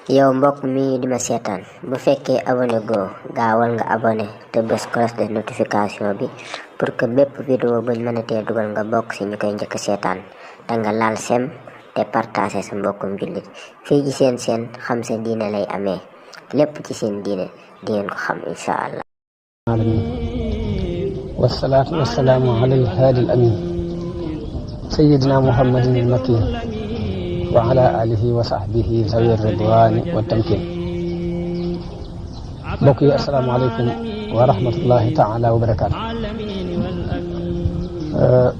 yow mbokk mi di ma seetaan bu fekkee abonné goo gaawal nga abonné te bës cloche de notification bi pour que bépp vidéo buñ mënatee dugal nga bokk ci ñu koy njëkk seetaan te nga laal sem te partager sa mbokkum jullit fii ci seen xam sa diine lay amee lépp ci seen diine di ngeen ko xam insha allah. wasalaatu wasalaamu ala alhaadi al amin sayyidina muhammadin al makin wa ala alihi wa sahbihi zawi ridwani wa tamkin. mbokk yi asalaamaaleykum wa rahmatullahi taala wa barakaatu.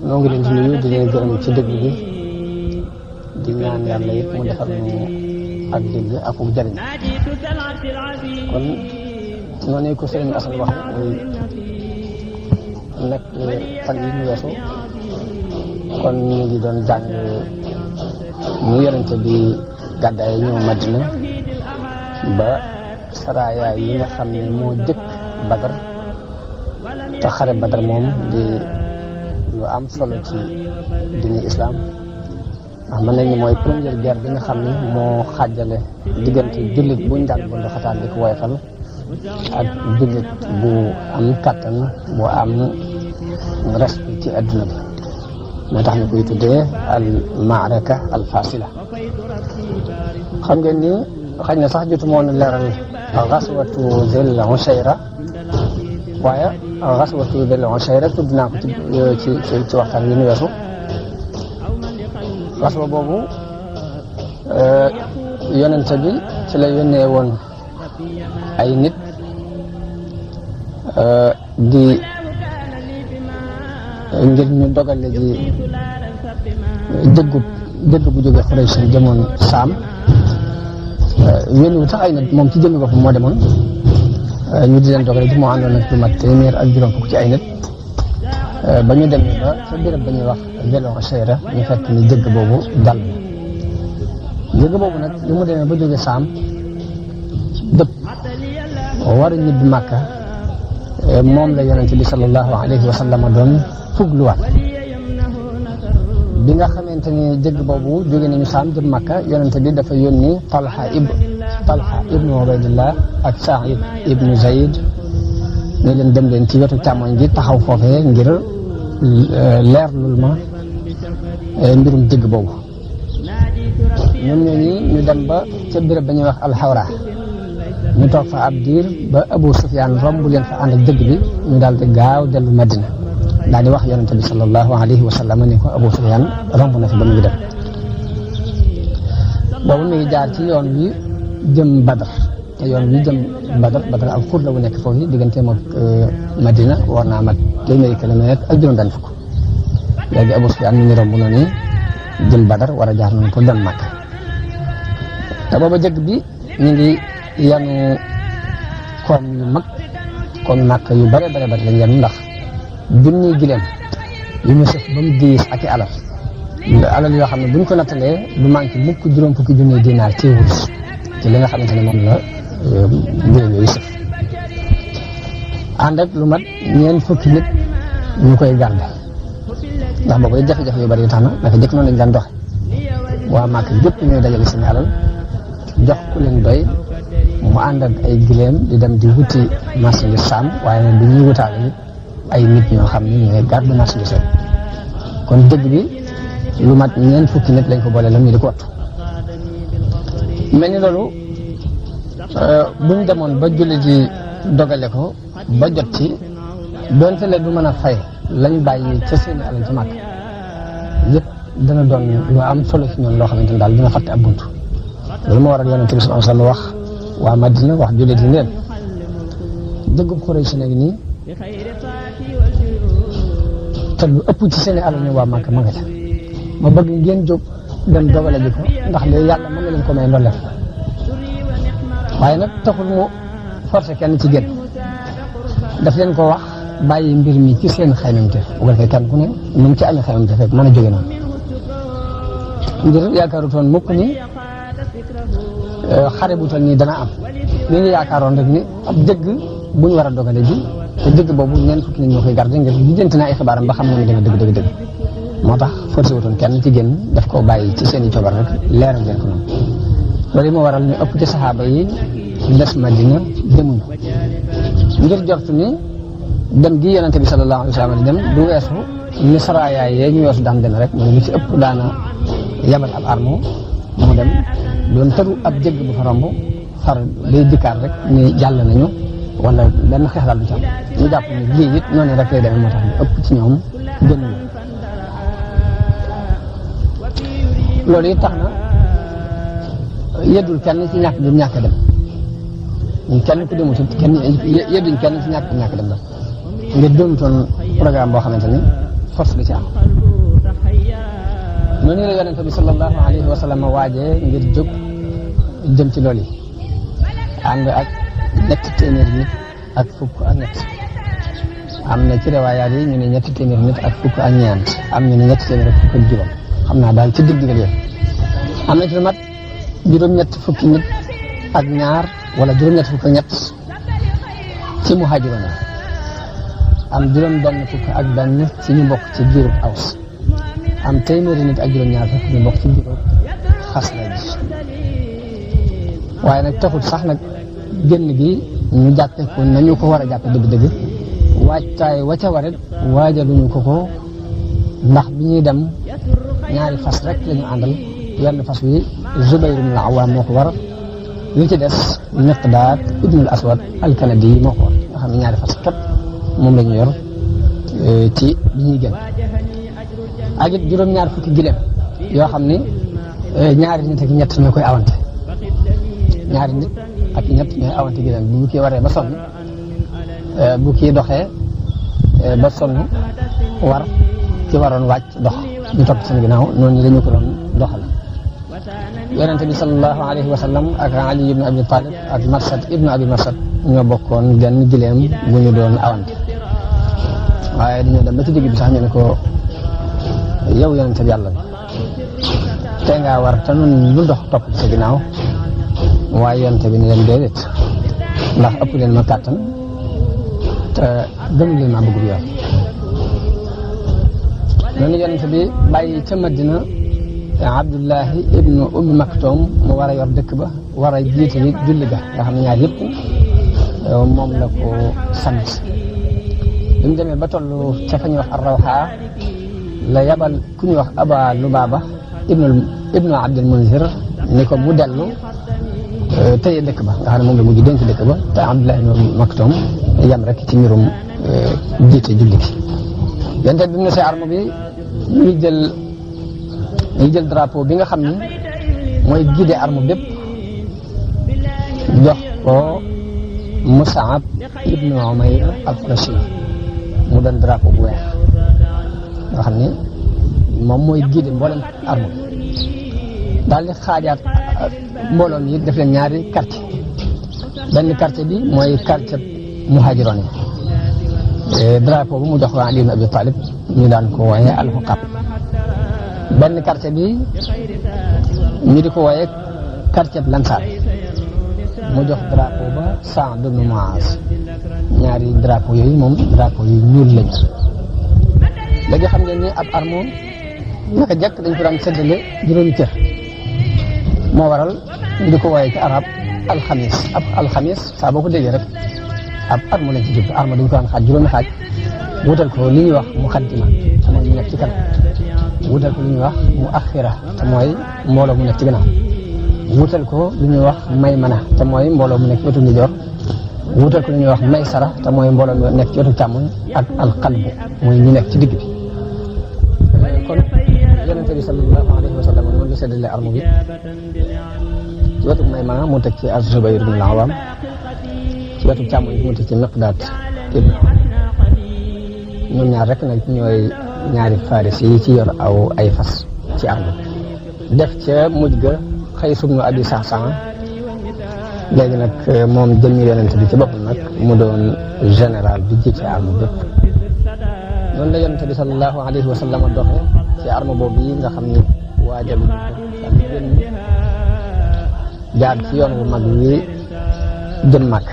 noo ngi leen di nuyu di leen gërëm ci déglu bi di ñaan yàlla yëpp mu defal nu ak dégg ak uk jariñ. kon noonu ko sëriñ Asan wax muy nekk fan yi ñu weesu kon ñu ngi doon jàng ñu yonente bi gàddaay ñëw Madina ba saraaya yi nga xam ne moo jëkk Badar te xare Badar moom di lu am solo ci diine islam ndax mën nañu mooy première guerre bi nga xam ne moo xaajale diggante jullit buñ daan bu ndoxataan di ko woyfal ak jullit bu am kàttan bu am respect ci adduna bi moo tax ñu koy tuddee al maaraka al fasila. xam ngeen ni xëy na sax jotu moon leeral gaswatu Zil Ushayra waaye gaswatu Zil Ushayra tudd naa ko ci waxtaan wi ñu weesu. gaswa boobu yonente bi ci la yónnee woon ay nit di ngir ñu dogale ji dëgg bu jóge Xuraysh jëmoon Saam. yónni wu sax ay nit moom ci jëmmi boppam moo demoon ñu di leen dogale ji moo àndoon ak lu mat téeméer ak juróom fukk ci ay nit ba ñu demee ba ca béréb ba ñuy wax Zil Ushayra ñu fekk ni jëgg boobu dal jëgg boobu nag li mu demee ba jóge Saam dëpp war a ñibbi Màkka moom la yonente bi sallallahu alayhi wa sallam doon fugluwaat. bi nga xamante ni jëgg boobu jóge nañu Saam jëm Makka yonente bi dafa yónni Talha ibnu Ubaydillah ak Saïd ibnu Zayd ne leen dem leen ci wetu càmmoñ gi taxaw foofee ngir leerlul ma mbirum jëgg boobu. ñoom ñooñu ñu dem ba ca béréb ba ñuy wax alxawra ñu toog fa ab diir ba Abu Sufyaan romb leen fa ànd ak jëgg bi ñu daal di gaaw dellu Madina daal di wax yonente bi sallallahu alayhi wa sallam ni ko Abu Sufyaan romb na fi ba mu ngi dem. boobu mi ngi jaar ci yoon wi jëm Badar te yoon wi jëm Badar ak xur la bu nekk foofu digganteem ak Madina war naa mat téeméeri kilomètre ak juróom-benn fukk. léegi Abu Sufyaan mi ngi romb noonu jëm Badar war a jaar noonu pour dem Makka te booba jëgg bi ñu ngi yanu koom yu mag koom Makka yu bare lañ yanu ndax junniy gileem yu ñu sëf ba mu diis ak i alal yoo xam ne buñ ko nattalee du manqué mukk juróom fukki junniy dinaar ci wurus ci li nga xamante ne moom la gileem yooyu sëf ànd ak lu mat ñeent fukki nit ñu koy garde ndax boobu jafe-jafe yu bari yu tax na naka jëkk noonu lañ daan doxe waa Màkka gépp ñooy dajale seen alal jox ku leen doy mu ànd ak ay gileem di dem di wuti marché bi Saam waaye nag bi ñuy wutaale ay nit ñoo xam ne ñooy garde marché bi kon dëgg bi lu mat ñeent fukki nit lañ ko boole lam ñu di ko wattu mel ni loolu buñ demoon ba julli ji dogale ko ba jot ci doonte le du mën a fay lañu bàyyi ca seeni alal ci Màkk yëpp dana doon lu am solo ci ñoom loo xamante ne daal dina fàtte ab bunt loolu moo waral yonente bi sallallahu alayhi wasallam wax waa Madina wax julli di ngeen dëggub Xuraysh nag nii te lu ëpp ci seen alal ñu waa Màkka ma nga ca ma bëgg ngeen jóg dem dogale ji ko ndax léegi yàlla mën na leen ko may ndolleel waaye nag taxul mu forcé kenn ci génn daf leen ko wax bàyyi mbir mi ci seen xaymamte bu ko defee kenn ku ne nu mu ci amee xaymamte fekk mën a jóge noonu ngir yaakaarutoon mukk ni xare bu toll nii dana am li ñu yaakaaroon rek ni ab dëgg bu ñu war a dogale ji te dëgg boobu ñeent fukki nit ñoo koy garder ngir lijjanti na ay xibaaram ba xam ne mu demee dëgg moo tax forcé wutoon kenn ci génn daf ko bàyyi ci seen i coobar rek leeral leen ko noonu loolu moo waral ñu ëpp ci saxaaba yi des Madina demuñu ngir jortu ni dem gi yonente bi sallallahu alayhi wa sallam di dem du weesu ni saraayaay yee ñu weesu daan dem rek mooy li ci ëpp daana yabal ab armo mu dem doon tëru ab jëgg bu fa romb far day dikkaat rek ni jàll nañu wala benn xeex daal du ci am ñu jàpp ni lii it noonu rek lay demee moo tax ñu ëpp ci ñoom génn loolu it tax na yeddul kenn ci ñàkk bi ñàkk dem kenn ku demut kenn yedduñ kenn ci ñàkk dem la ngir doonutoon programme boo xamante ni force bi ci am noonu la yonente bi sallallahu alayhi wa sallam waajee ngir jóg jëm ci loolu yi ànd ak ñetti téeméeri nit ak fukk ak ñett am na ci riwaayaat yi ñu ne ñetti téeméeri nit ak fukk ak ñeent am ñu ne ñetti téeméeri ak fukk ak juróom xam naa daal ci digg-diggal yooyu am na ci lu mat juróom-ñetti fukki nit ak ñaar wala juróom-ñetti fukk ak ñett ci muhaajiroon am juróom-benn fukk ak benn ci ñu bokk ci giirub Aws am téeméeri nit ak juróom-ñaar fukk ñu bokk ci giirub Xasraj waaye nag taxul sax nag génn gi ñu jàppe ko nañu ko war a jàppe dëgg-dëgg waajtaay wa ca warit waajaluñu ko ndax bi ñuy dem ñaari fas rek la ñu àndal wenn fas wi Zubayr ibn al-Awwam moo ko war li ci des Miqdaad ibn al-Aswad al-Kanadi moo ko war nga xam ne ñaari fas képp moom la ñu yor ci bi ñuy génn ak it juróom-ñaar fukki gileem yoo xam ni ñaari nit ak ñett ñoo koy awante ñaari nit ak ñett ñooy awante gileem bu kii waree ba sonn bu kii doxee ba sonn war ki waroon wàcc dox ñu topp seen ginnaaw noonu la ñu ko doon doxal yonente bi sallallahu alayhi wa sallam ak Ali ibn Abi Talib ak Marsad ibn Abi Marsad ñoo bokkoon genn gileem bu ñu doon awante waaye dañoo dem ba ci digg bi sax ñu ne ko yow yonente bi yàlla te ngaa war te nun lu dox topp ci sa ginnaaw waaye yonente bi ne leen déedéet ndax ëpp leen ma kàttan te gënu leen maa bëgg bu yor noonu yonente bi bàyyi ca Madina Abdullahi ibnu Ummi Maktoum mu war a yor dëkk ba war a jiite nit julli ga nga xam ne ñaar yëpp moom la ko sant bi mu demee ba toll ca fa ñuy wax Ar-Rawha la yabal ku ñuy wax Aba Lubaaba ibnu Abdul Munzir ni ko mu dellu téye dëkk ba nga xam ne moom la mujj dénk dëkk ba te Abdullahi ibnu Ummi Maktoum yam rek ci mbirum jiite julli gi yonente bi mu ne see arme bi ñuy jël drapeau bi nga xam ni mooy guidé arme bépp jox ko Mus'ab ibnu Umayr al-Qurashi mu doon drapeau bu weex nga xam ni moom mooy guidé mboolem arme bi daal di xaajaat mbooloo mi def leen ñaari quartier benn quartier bi mooy quartier muhaajiroon yi drapeau bu mu jox Ali ibn Abi Talib ñu daan ko wooye al-Huqab benn quartier bi ñu di ko wooye quartier Lansar mu jox drapeau ba Sa'd ibn Mu'az ñaari drapeau yooyu moom drapeau yu ñuul lañu léegi xam ngeen ni ab arme naka jekk dañ ko daan séddale juróomi cër moo waral ñu di ko wooye ci arab alxamis ab alxamis saa boo ko déggee rek ab arme lañ ci jub arme dañ ko daan xaaj juróomi xaaj wutal ko li ñuy wax muqaddima te mooy mu nekk ci kanam wutal ko li ñuy wax mu axira te mooy mbooloo mu nekk ci gannaaw wutal ko li ñuy wax maymana te mooy mbooloo mu nekk ci wetu ndijoor wutal ko li ñuy wax maysara te mooy mbooloo mu nekk ci wetu càmmoñ ak alqalbu mooy ñi nekk ci digg bi kon yonente bi sallallahu alayhi wa sallam noonu la séddale arme bi ci wetu maymana mu teg ci az-Zubayr ibn al-Awwam ci wetu càmmoñ bi mu teg ci Miqdaad ibn ñoom ñaar rek nag ñooy ñaari faris yi ci yor aw ay fas ci arme def ca mujj ga Qays ibn Abi Sa'sa'a léegi nag moom jëmmi yonent bi ci boppam nag mu doon général bi jiite arme bépp noonu la yonent bi sallallahu alayhi wa sallam doxe ci arme boobu yi nga xam ni waajaluñu ko ak génn jaar ci yoon wu mag wi jëm mag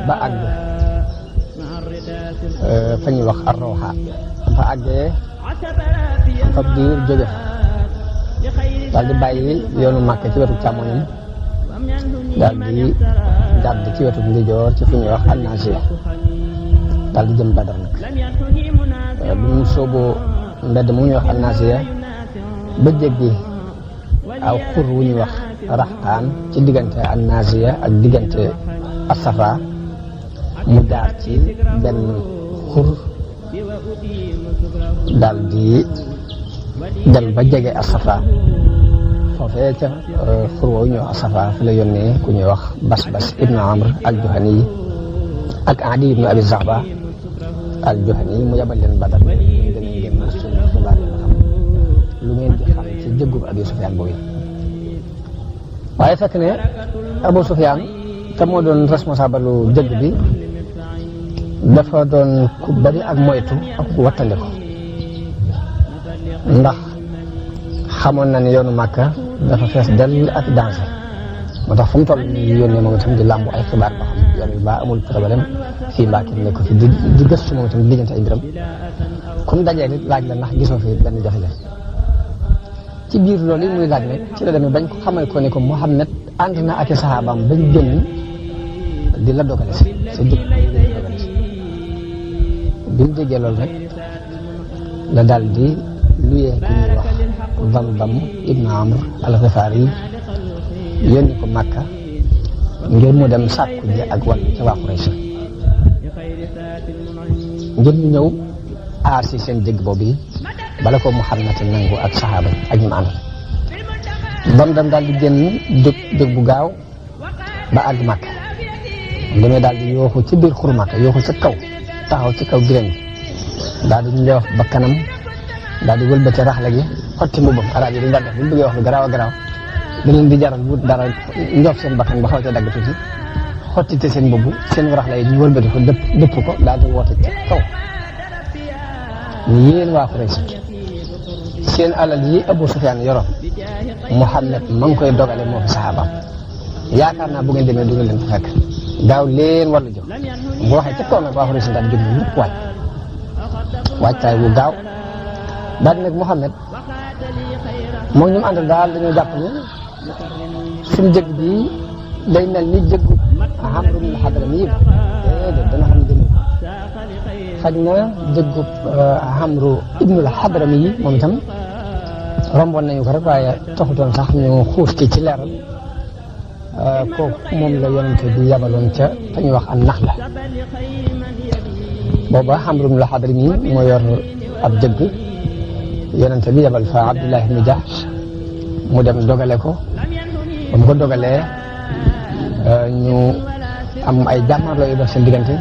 ba àgg fa ñuy wax Ar-Rawha fa àggee fa biir jóge fa daal di bàyyi yoonu Màkka ci wetu càmmoñam daal di jàdd ci wetu ndijoor ci fu ñuy wax An-Naasiya daal di jëm Badar nag bi mu sooboo mbedd mu ñuy wax An-Naasiya ba jéggi aw xur wu ñuy wax Raxtaan ci diggante An-Naasiya ak diggante As-Safra mu jaar ci benn xur daal di dem ba jege As-Safra foofee ca xur woowu ñuy wax As-Safra fi la yónnee ku ñuy wax Basbas ibnu Amr al-Juhani ak Adi ibnu Abi Zahba al-Juhani mu yabal leen Badar ngeen gëstu xibaar yi nga xam lu ngeen di xam ci jëggub Abi Sufyaan boobu waaye fekk ne Abu Sufyaan te moo doon responsable lu jëgg bi dafa doon ku bari ak moytu ak ku wattandiku ndax xamoon na ne yoonu Màkka dafa fees dell ak danger moo tax fu mu toll nii yónnee moom itam di làmbu ay xibaar ba xam yoon bi ba amul problème fii Mbàkke nekk fi di gëstu moom itam di lijjanti ay mbiram comme dajee nit laaj la ndax gisoo fi benn jafe-jafe ci biir loolu yi muy laaj nag ci la demee bañ ko xamal ko ne ko Muhammad ànd na ak i saxaabaam bañ génn di la dogale si sa jëkk di la dogale si bi mu déggee loolu rek la daal di luyee ku ñuy wax Damdam ibnu Amr al-Ghifari yónni ko Makka ngir mu dem sàkku ji ak wàll ca waa Quraysh ngir ñu ñëw aar si seen jëgg boobu yi bala ko Muhammad nangu ak saxaaba ak ñu àndal Damdam daal di génn jóg bu gaaw ba àgg Makka demee daal di yooxu ci biir xuru Makka yooxu ca kaw taxaw ci kaw giréem bi daal di njoox ba kanam daal di wëlbati raxle gi xotti mbubbam arab yi dañ daan def bu ñu bëggee wax lu garaaw a garaaw da leen di jaral wut dara njoof seen bakkan ba xaw ca dagg tuuti xottite seen mbubb seen raxle yi ñu wëlbati ko dëpp ko daal di woote ca kaw yéen waa Quraysh seen alal yi Abu Sufyaan yoroon Muhammad ma ngi koy dogale moo fi saxaabaam yaakaar naa bu ngeen demee du ngeen leen fa fekk gaaw leen war la jox bu waxee ca kaw nag waa Quraysh daal di jóg ñëpp waajtaay bu gaaw daal di nag Muhammad moom ñu àndal daal dañoo jàpp ne suñu jëgg bi day mel ni jëggu Amr ibn al-Hadrami déedéet dana xam ne dënnu xaj na jëggu Amr ibn al-Hadrami yi moom itam romboon nañu ko rek waaye taxutoon sax ñu xuus ci leeral kooku moom la yonente bi yabaloon ca fa ñuy wax an Naxla booba Amr ibn al-Hadrami moo yor ab jëgg yonente bi yabal fa Abdullah ibn Jahsh mu dem dogale ko ba mu ko dogalee ñu am ay jàmmarloo yu dox seen diggante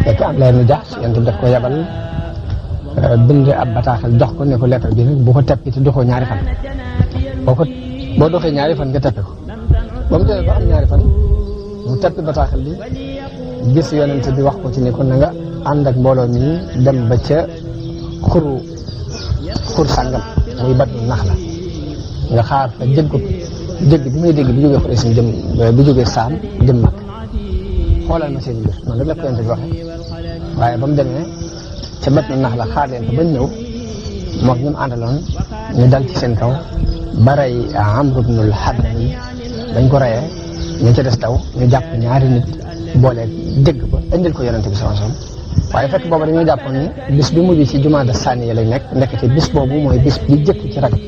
fekk Abdullah ibn Jahsh yonente bi daf ko yabal bind ab bataaxal jox ko ne ko lettre bi nag bu ko teppi te doxoo ñaari fan boo doxee ñaari fan nga teppi ko ba mu demee ba am ñaari fan mu teppi bataaxal bi gis yonente bi wax ko ci ne ko na nga ànd ak mbooloo mi dem ba ca xur sàngam muy Badru Naxla nga xaar fa jëgg bi muy dégg bi jógee Quraysh jëm bi jógee Saam jëm Makka xoolal ma seen mbir noonu rek la ko yonente bi waxee waaye ba mu demee ca Badru Naxla xaar leen fa bañ ñëw moom ñu mu àndaloon ñu dal ci seen kaw ba rey Amr ibn al-Hadrami dañ ko reyee ñu ca des taw ñu jàpp ñaari nit boole dégg ba indil ko yonente bi sallallahu alayhi wasallam waaye fekk booba dañoo jàppoon ni bis bi mujj ci jumaada saaniya lay nekk ndekete bis boobu mooy bis bi jëkk ci Rajab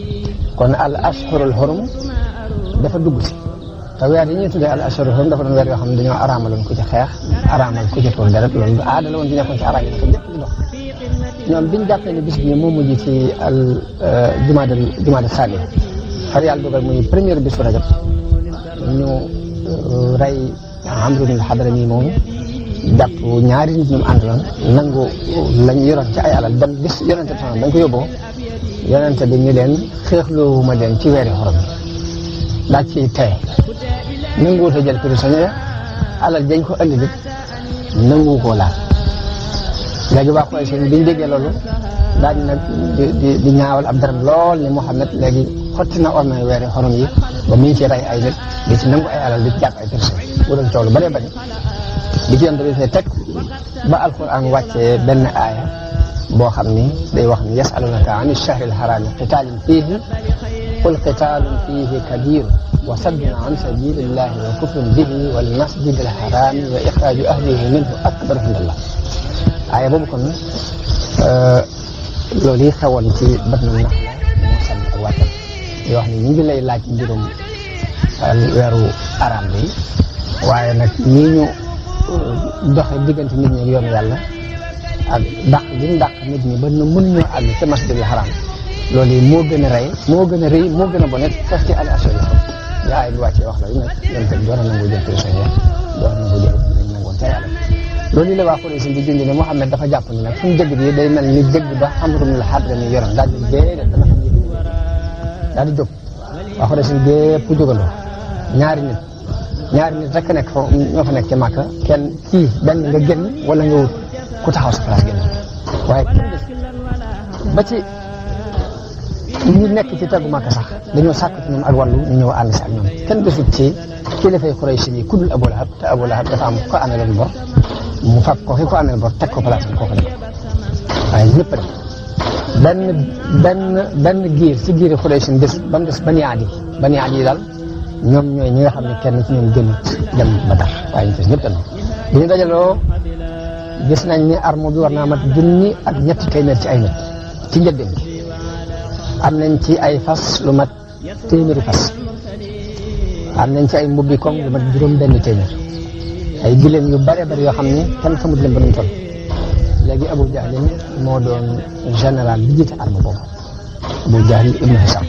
kon al ashhurul hurum dafa dugg si te weer yi ñuy tuddee al ashhurul hurum dafa doon weer yoo xam ne dañoo araamaloon ku ci xeex araamal ku ci tuur deret loolu aada la woon di nekkoon ci arab yi dafa jëkk di dox ñoom biñ jàppee ne bis bi moo mujj ci al jumaada saaniya far yàlla dogal muy première bisu Rajab ñu rey Amr ibn al-Hadrami moomu jàpp ñaari nit ñu àndaloon nangu lañ yoroon ci ay alal dem gis yonente bi dañ ko yóbboo yonente bi ñu leen xeexloowuma leen ci weeri xorom bi daal ci tey nanguwut a jël prisonnier alal dañ ko andi bi nangu koo laal léegi waa Quraysh biñ déggee loolu daal di nag di ñaawal ab daram lool ni Muhammad léegi xotti na ormay weeri xorom yi ba mu ngi ci rey ay nit di ci nangu ay alal di jàpp ay personnes bu doon coow lu bëree bëri di ci yonent bi fee teg ba alquran wàccee benn aaya boo xam ni day wax ni yasalunaka ani shahril harami qitaalin fiihi qul qitaalun fiihi kabiir wa saddun an sabilillahi wa kufrun bihi wal masjidil haraami wa ixraaju ahlihi minhu akbaru indallah. aaya boobu kon loolu yi xewoon ci Badru Naxla moo sànni ak wàttam yoo xam ne ñu ngi lay laaj mbirum weeru araam bi waaye nag ñii ñu doxe diggante nit ñi ak yoonu yàlla ak dàq gi mu dàq nit ñi ba mën ñoo àgg ca masjidil haram loolu yi moo gën a rey moo gën a rëy moo gën a bon it fas ci al asori yaa ay bi wàccee wax la yu nekk yonte bi door a nangu jël prisonnier door a nangu jël lañ nangoon ca yàlla loolu la waa Quraysh di junj ne Muhammad dafa jàpp ni nag suñu jëgg bi day mel ni jëgg ba Amru ibn al-Hadrami yoroon daal di déedéet dana xam yëg daal di jóg waa Quraysh gépp jógandoo ñaari nit rek nekk foofu ñoo fa nekk ci Màkka kenn kii benn nga génn wala nga wut ku taxaw sa place génn waaye ba ci ñu nekk ci tegu Màkka sax dañoo sàkk ci ñoom ak wàllu ñu ñëw ànd si ak ñoom kenn desut ci kilifay Quraysh yi ku dul Abu Lahab te Abu Lahab dafa am ko amee loon bor mu fab ko ki ko amee bor teg ko place am kooku nekk waaye ñëpp rek benn giir ci giiri Quraysh des ba mu des Bani Adi daal ñoom ñooy ñi nga xam ne kenn ci ñoom gën dem Badar waaye ñu des ñëpp dañoo bi ñu dajaloo gis nañ ni arme bi war naa mat 1,3 ci ay nit ci njëlbeen bi am nañ ci ay fas lu mat 100 fas am nañ ci ay mbubbi koŋ lu mat juróom-benn ay gileem yu bare bari yoo xam ne kenn xamut leen ba nuñ toll léegi Abu Jahl moo doon général bi jiite arme boobu Abu Jahl ibn Hisam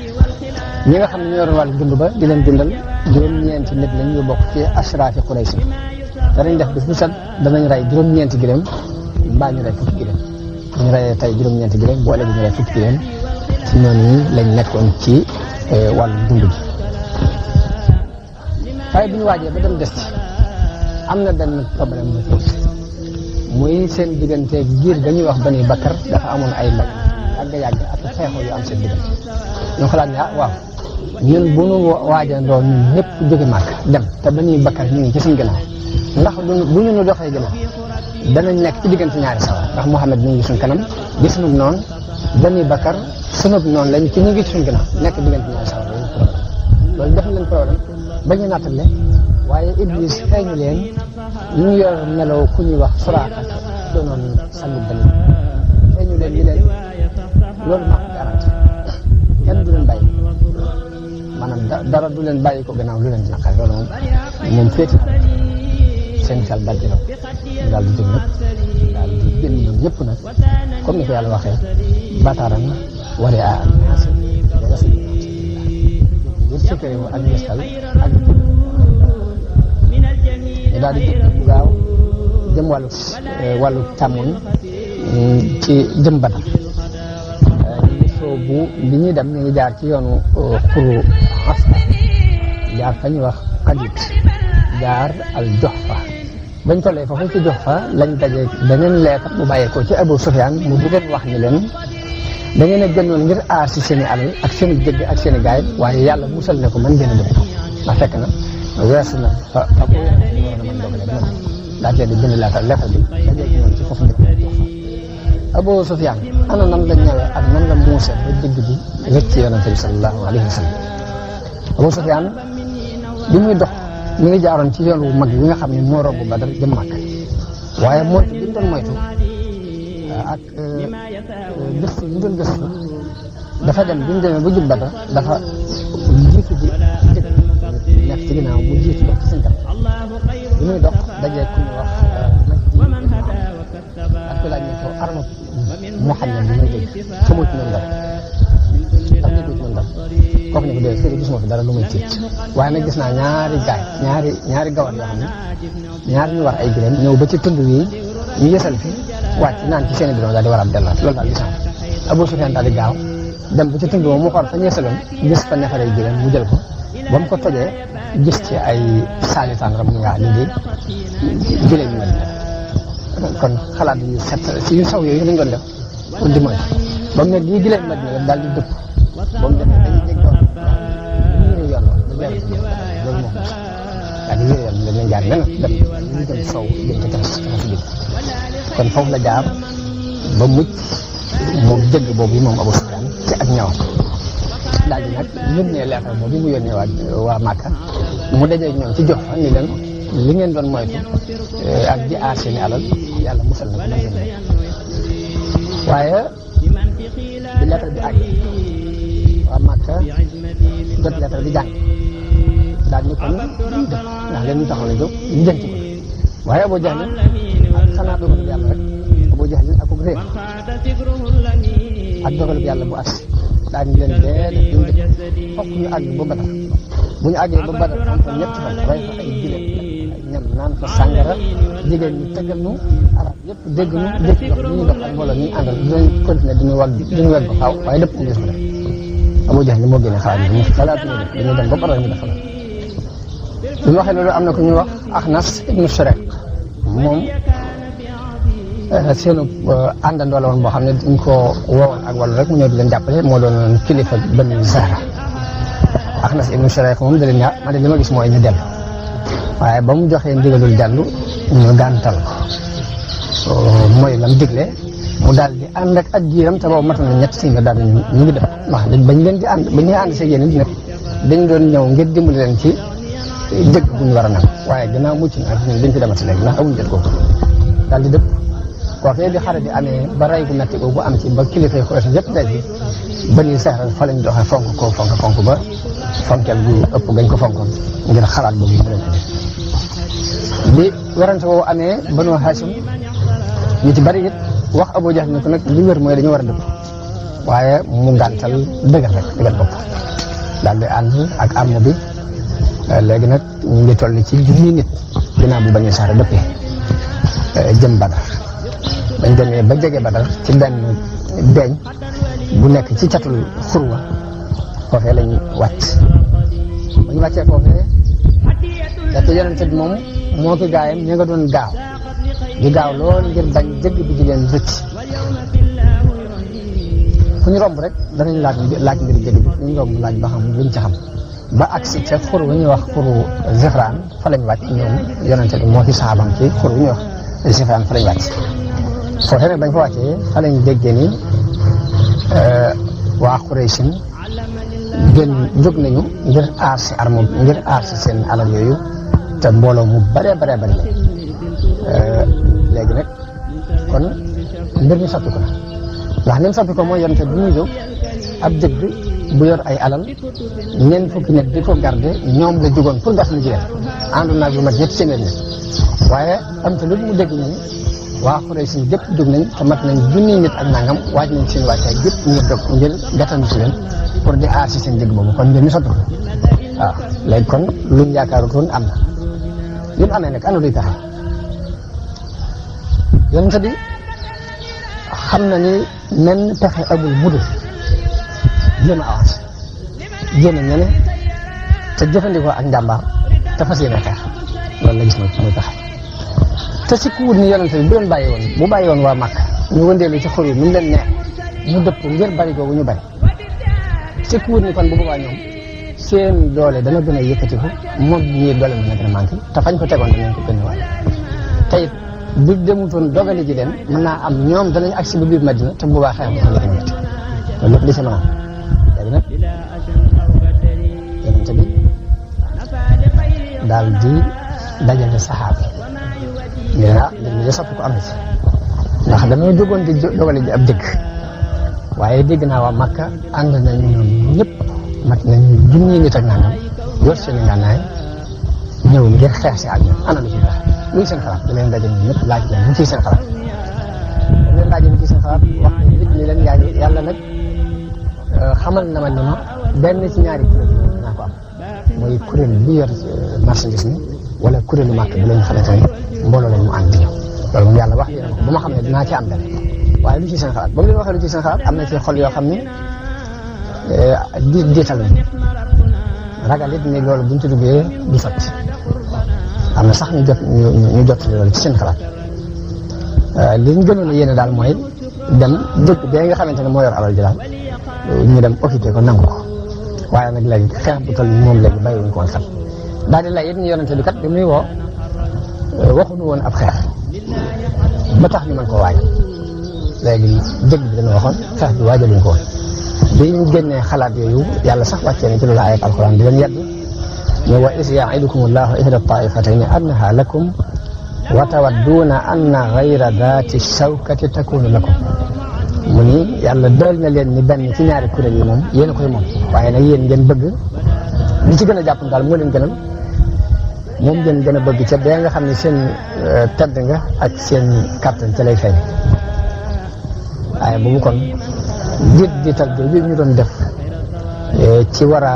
ñi nga xam ne ñoo yoroon wàllu dund ba di leen dundal juróom-ñeenti nit lañ ñu bokk ci ashraafi Quraysh danañ def bis bu set danañ rey juróom-ñeenti gileem mbaa ñu rey fukki gileem ñu reyee tey juróom-ñeenti gileem bu ëllëgee ñu rey fukki gileem ci noonu lañ nekkoon ci wàllu dund gi waaye bi ñu waajee ba dem des ci am na benn problème bu tuuti muy seen diggante giir ga ñuy wax Bani Bakar dafa amoon ay mbay yàgg ak xeexoo yu am seen diggante ñoo xalaat ne waaw ñun bu nu waajandoo ñun ñëpp jóge Màkka dem te Bani Bakar ñu ngi ci suñ gannaaw ndax bu ñu nu doxee gannaaw danañ nekk ci diggante ñaari sawar ndax Muhammad ñu ngi suñ kanam gis nu noonu Bani Bakar sunub noonu lañ ci ñu ngi ci suñ gannaaw nekk diggante ñaari sawar loolu def na leen problème ba ñu nattale waaye Iblis feeñu leen ñu yor meloo ku ñuy wax Suraaqa doonoon sangu Bani feeñu leen ñu leen loolu maa ko garanti kenn du leen bàyyi maanaam dara du leen bàyyi ko gannaaw lu leen di naqari loolu moom féeti seen xel dal ci la ñu daal di jóg nag daal di génn ñoom ñëpp nag comme ni ko yàlla waxee bataaran wala a naasi ngir sékkëre wu ak ngistal ak ñu daal di jóg bu gaaw jëm wàllu càmmoñ ci jëm Badar bu bi ñuy dem ñu ngi jaar ci yoonu xuru Asfar jaar fa ñuy wax Qadid jaar al Juhfa bañ tollee foofu ci Juhfa lañ daje beneen leetar bu bàyyeekoo ci Abu Sufyaan mu di leen wax ni leen da ngeen a gënoon ngir aar si seen i alal ak seen i jëgg ak seen i gaay waaye yàlla musal ne ko mën ngeen a dem ndax fekk na weesu na fa ko waroon a mën dogale ba daa tee di bind leetar bi dajeeg ñoom ci foofu njëkk Juhfa Abu Sufyaan ana nan la ñëwee ak nan la muuse ba dëgg bi rëcc ci yonente bi sallallahu alayhi wa sallam Abu Sufyaan bi muy dox ñu ngi jaaroon ci yoon wu mag bi nga xam ne moo romb Badar jëm Màkka waaye moytu bi mu doon moytu ak gëstu yi mu doon gëstu dafa dem bi mu demee ba jub Badar dafa jiitu ji jëkk nekk ci ginnaaw mu jiitu dox ci seen kanam bi muy dox dajee ku ñu wax ak ku laaj ne ko arme Muhammad bi may dégg xamoo ci noonu dara ndax déggoo ci noonu dara kooku ne ko dee fii gisuma fi dara lu may tiit waaye nag gis naa ñaari gawar yoo xam ne ñaari ñu war ay gileem ñëw ba ci tund wi ñu yësal fi wàcc naan ci seen i bidon daal di war a delluwaat loolu daal gis naa Abu Sufyaan daal di gaaw dem ba ci tund woo mu xool fa ñu yësaloon gis fa neefare gileem mu jël ko ba mu ko tojee gis ci ay saalitaan ram nga ñu di gileem yu mel kon xalaat yu set yu saw yooyu lañ doon def pour di moytu ba mu ne lii gileem Madina daal di dëpp ba mu demee dañuy dégg doon ñu yoon loolu moo daal di wéy yoon dañ leen jaar nen dem ñu dem sow jëm ci tefes bi kon foofu la jaar ba mucc moom jëgg boobu yi moom Abu Sufyaan ci ak ñawam daal di nag yónnee leetar boobu mu yónnee waa Màkka mu dajee ñoom ci jox fa ni leen li ngeen doon moytu ak di aar seeni alal yàlla musal na ko mën ngeen waaye bi leetar bi àgg waa Màkka jot leetar bi jàng daal ni kon ndax leen ñu taxoon a jóg ñu jënti ko waaye Abu Jahl ak xanaa dogal bi yàlla rek Abu Jahl ak ub réer ak dogal bi yàlla bu as daal ñu leen dee fokk ñu àgg ba Badar bu ñu àggee ba Badar am fa ñetti fan rey fa ay gileem ay ñam naan fa sàngara jigéen ñi tëggal nu arab yëpp dégg nu dégg dox ñu dox ak mbooloo ñuy àndal dinañ continuer diñu weg ba xaw waaye lépp ñu def ko def Abu Jahl moo génne xalaat bi mu xalaat ñu def dañuy dem ba Badar ñu def la bi mu waxee loolu am na ku ñuy wax Axnas ibnu Shurayq moom seenu àndandoo la woon boo xam ne dañ ko woowoon ak wàllu rek mu ñëw di leen jàppale moo doon kilifa Bani Zahra Axnas ibnu Shurayq moom da leen ñaar man de li ma gis mooy ñu dellu waaye ba mu joxee ndigalul dellu ñu gàntal ko mooy lam digle mu daal di ànd ak jiiram te boobu matoon na ñett si nga daal di ñu ngi def wax bañ leen di ànd ba ñuy ànd see yéen nag dañ doon ñëw ngir dimbali leen ci jëgg bu ñu war a nag waaye gannaaw mucc na ak ñun dañ ci demati léegi ndax amuñu jot kooku daal di dëpp kookee bi xare bi amee ba rey bu metti boobu am ci ba kilifa Quraysh yëpp daje Bani Zahra fa lañ doxee fonk ba fonkeel gu ëpp gañ ko fonkoon ngir xalaat boobu mu leen indi bi werante boobu amee Banu Hashim ñu ci bari it wax Abu Jahl ne ko nag li wér mooy dañu war a dëpp waaye mu ngàntal dëgër bopp daal di ànd ak arme bi léegi nag ñu ngi toll ci junni nit ginnaaw bu Bani Zahra dëppee jëm Badar bañ demee ba jege Badar ci benn beeñ bu nekk ci catul xurwa foofee lañ wàcc bu ñu wàccee foofee te yonente bi moom moo ki gaayam ña nga doon gaaw di gaaw lool ngir bañ jëgg bi di leen rëcc fu ñu romb rek danañ laaj mbiri jëgg bi fu ñu romb laaj ba xam luñ ci xam ba agsi ca xur wu ñuy wax xuru Zifraan fa lañ wàcc ñoom yonente bi moo fi saabam ci xur wu ñuy wax Zifraan fa lañ wàcc foofee nag bañ fa wàccee fa lañ déggee ni waa Quraysin jóg nañu ngir aar si arme ngir aar si seen alal yooyu te mbooloo mu bare léegi nag kon mbir mi soppi ko ndax ni mu soppi ko mooy yonente bi muy jóg ab jëgg bu yor ay alal ñeent fukki nit di ko garde ñoom la jógoon pour gas lu ci def ànd naag lu mat ñetti téeméer nit waaye am te lu mu dégg ñu waa Quraysh si jëpp jóg nañ te mat nañ junni nit ak nangam waaj nañ seen wàccaay jëpp ngir dog ngir gàttandu si leen pour di aar si seen jëgg boobu kon mbir mi soppi ko waaw léegi kon luñ yaakaarutoon am na li mu amee nag ana luy taxe yonente bi xam na ni menn pexe amul mudul jéem a avancé jéem a ñene te jëfandikoo ak njàmbaar te fas yéene xeex loolu la gis mooy pexe te si ku wut ni yonente bi bu bàyyi woon waa Makka ñu wëndeelu ci xur yi mu leen neex ñu dëpp ngir bari googu ñu bari si ku wut ni kon bu boobaa ñoom seen doole dana gën a yëkkatiku moom ñii doole mën na gën a manqué te fañ ko tegoon danañ ko gën a wàll te it bu demutoon dogale ji leen mën naa am ñoom danañ agsi ba biir Madina te bu boobaa xeex bi fa nekk loolu lépp di si mën a am léegi nag yonente bi daal di dajale saxaaba yi ah léegi de sopp ko am na ci ndax dañoo jógoon di dogale ji ab dëkk waaye dégg naa waa Makka ànd nañu ñoom ñëpp mat nañu junni nit ak nangam yor seen ngànnaay ñëw ngir xeex si ak ñoom ana lu ci tax luy seen xalaat da leen daje ñoom ñëpp laaj leen lu ciy seen xalaat da leen laaj lu ciy seen xalaat wax nit ñi leen yàlla nag xamal na ma ni ma benn ci ñaari kuréel yi naa ko am mooy kuréel bi yor marchandise mi wala kuréelu Makka bi lañu xamante ne mbooloo lañ mu ànd di ñëw loolu moom yàlla wax dina ko ba ma xam ne dinaa ci am dara waaye lu ci seen xalaat ba mu leen waxee lu ci seen xalaat am na ci xol yoo xam ne diital nañ ragal it ni loolu buñ ci duggee du sotti am na sax ñu jot loolu ci seen xalaat li ñu gënoon a yéene daal mooy dem dëkk bee nga xamante ne moo yor alal ji daal ñu dem occupé ko nangu ko waaye nag léegi xeex bu toll moom léegi bàyyiwuñ ko woon xel daal di lay it ñu yonente bi kat bi muy woo waxuñu woon ab xeex ba tax ñu mën koo waajal léegi dëgg bi dañu waxoon xeex bi waajaluñ ko woon bi ñu génnee xalaat yooyu yàlla sax wàccee na ci loolu ayat alquran di leen yedd ne wa is yaidukum allahu ihda taifatayni annaha lakum wa tawadduuna anna gayra daati shawkati takunu lakum mu ni yàlla dool na leen ni benn ci ñaari kuréel yi moom yéen a koy moom waaye nag yéen ngeen bëgg li ci gën a jàpp daal moo leen gënal moom ngeen gën a bëgg ca bee nga xam ne seen tedd nga ak seen kàttan ca lay feeñ waaye boobu kon jiit di tag bi ñu doon def ci war a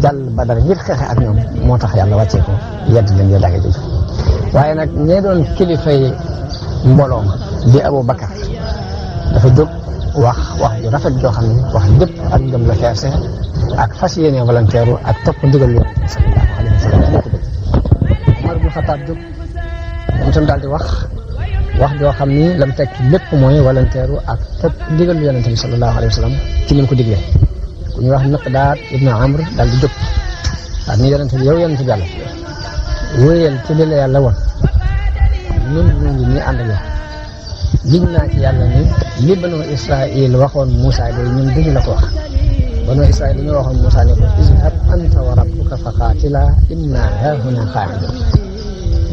jàll Badar ngir xeexe ak ñoom moo tax yàlla wàccee ko yedd leen yeddaange jooju waaye nag ñee doon kilifay mbooloo ma di Abu Bakar dafa jóg wax ju rafet joo xam ne wax lépp ak ngëm la feese ak fas yéene volontaire ak topp ndigal Yonent bi sallallahu alayhi wa sallam Umar ibn Xattaab jóg moom itam daal di wax joo xam ni lam tekk lépp mooy volontaire ak topp ndigal Yonent bi sallallahu alayhi wa sallam ci ni mu ko diglee ku ñuy wax Miqdaad ibn Amr daal di jóg daal ni Yonent bi yow Yonent bi yàlla wéyal ci li la yàlla woon ñun ñu ngi ñi ànd ak yow giñ naa ci yàlla ni li Banu Israil waxoon Moussa day ñun duñu la ko wax Banu Israil dañoo waxoon Moussa ne ko izhab anta wa rabbuka fa qaatila inna haahuna qaa'iduun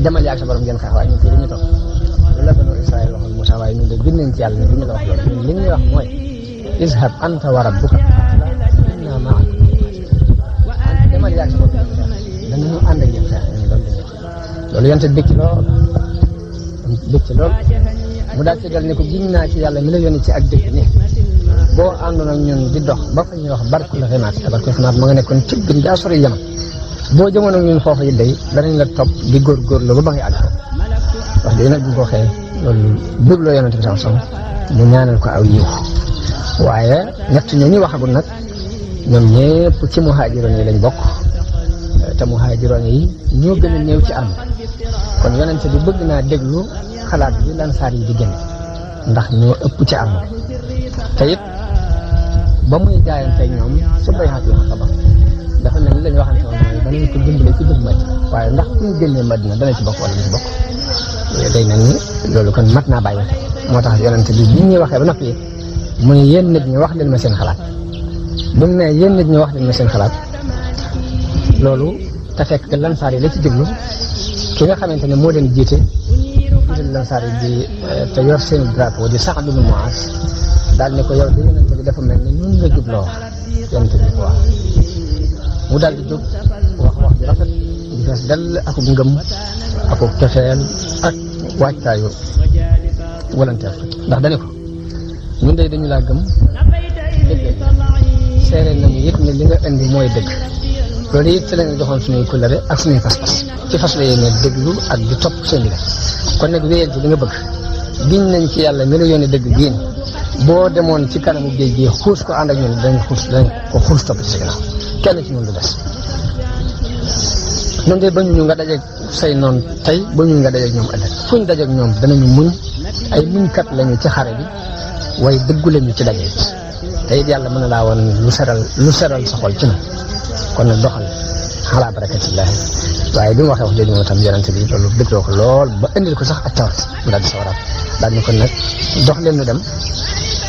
demal yaa ak sa borom ngeen xeex waaye ñun fii dañu toog loolu la Banu Israil waxoon Moussa waaye ñun de giñ nañ ci yàlla ni duñu la wax loolu ñun li ñuy wax mooy izhab anta wa rabbuka fa qaatila inna ma'akum muqaatilun demal yaa ak sa borom danañu ànd ak yéen xeex ñu doon dëgg loolu yonte bëgg ci lool mu daal ci dal ne ko giñ naa ci yàlla mi la yónni ci ak dëkk ni boo àndoon ak ñun di dox ba fa ñuy wax barkul ximaat te barkul ximaat ma nga nekkoon ci gën daa sori Yaman boo jëmoon ak ñun foofu yi day danañ la topp di góorgóorlu ba ngay àgg wax dëgg nag bu ko waxee loolu bégloo yonente bi sama mu ñaanal ko aw yiw waaye ñett ñoo ñu waxagul nag ñoom ñëpp ci muhaajiroon yi lañ bokk te muhaajiroon yi ñoo gën a néew ci arme kon yonente bi bëgg naa déglu xalaat bi lansaar yi di génn ndax ñoo ëpp ci arme te it ba muy jaayante ñoom su bay'atul aqaba dafa mel ni la ñu waxante woon mooy danañ ko dimbale ci biir Madina waaye ndax ku ñu génnee Madina dana ci bokk wala du ci bokk day mel ni loolu kon mat naa bàyyi moo tax yonente bi bi ñuy waxee ba noppi mu ne yéen nit ñi wax leen ma seen xalaat bu mu ne yéen nit ñi wax leen ma seen xalaat loolu te fekk lansaar yi la ci jublu ki nga xamante ne moo leen jiite lansaar yi di te yor seen drapeau di Saad ibn Muaaz daal ne ko yow de yonente bi dafa mel ni ñun nga jubloo wax yonente bi ko wax mu daal di jóg wax ju rafet di fees dell akub ngëm akub cofeel ak waajtaayu volontaire ndax dane ko ñun de dañu laa gëm dëgg seere nañu it ne li nga indi mooy dëgg loolu it ci la nga joxoon suñuy kullare ak suñuy pas-pas ci fas la yéene déglu ak di topp seen digal kon nag wéyal ci li nga bëgg giñ nañ ci yàlla mi la yónni dëgg giin boo demoon ci kanamu géej gi xuus ko ànd ak ñun dañ ko xuus topp ci sa ginnaaw kenn ci ñun du des noonu de bañu ñu nga dajeeg say noon tey bañu nga dajeeg ñoom ëllëg fu ñu dajeeg ñoom danañu muñ ay muñkat lañu ci xare bi waaye dëggu lañu ci daje te it yàlla mën na laa woon lu seral sa xol ci na kon nag doxal xalaa barakatillahi waaye bi mu waxee wax jooju moom itam yonente bi loolu dëgloo ko lool ba indil ko sax ak tawat mu daal di sawaraat daal ni kon nag dox leen ñu dem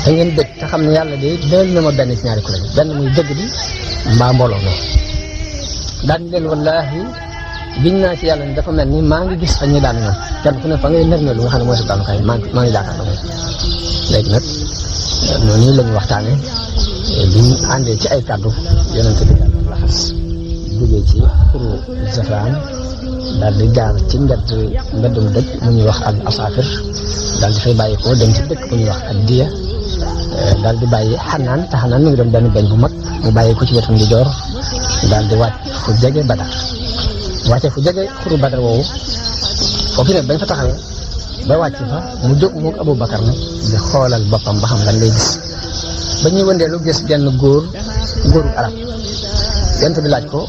te ngeen dégg te xam ne yàlla de deel na ma benn ci ñaari kuréel benn muy dëgg bi mbaa mbooloo mi daal di leen wallaahi giñ naa ci yàlla ni dafa mel ni maa ngi gis fa ñuy daan ñoom kenn ku ne fa ngay ner lu nga xam ne mooy sa daanukaay maa ngi jaakaar na léegi nag noonu la ñu waxtaane bi ñu àndee ci ay kàddu yonente bi daal laxas jógee ci xuru Zafraan daal di jaar ci mbeddum dëkk mu ñuy wax al Asaafir daal di fay bàyyi ko dem ci dëkk bu ñuy wax ak Diya daal di bàyyi Xanaan te Xanaan mi ngi doon benn beñ bu mag mu bàyyi ko ci wetam di joor daal di wàcc fu jege Badar wàcce fu jege xuru Badar woowu foofu nag bañ fa taxawee ba wàcc fa mu jóg moog Abu Bakar nag di xoolal boppam ba xam lan lay gis ba ñuy wëndeelu gis genn góoru arab yent bi laaj ko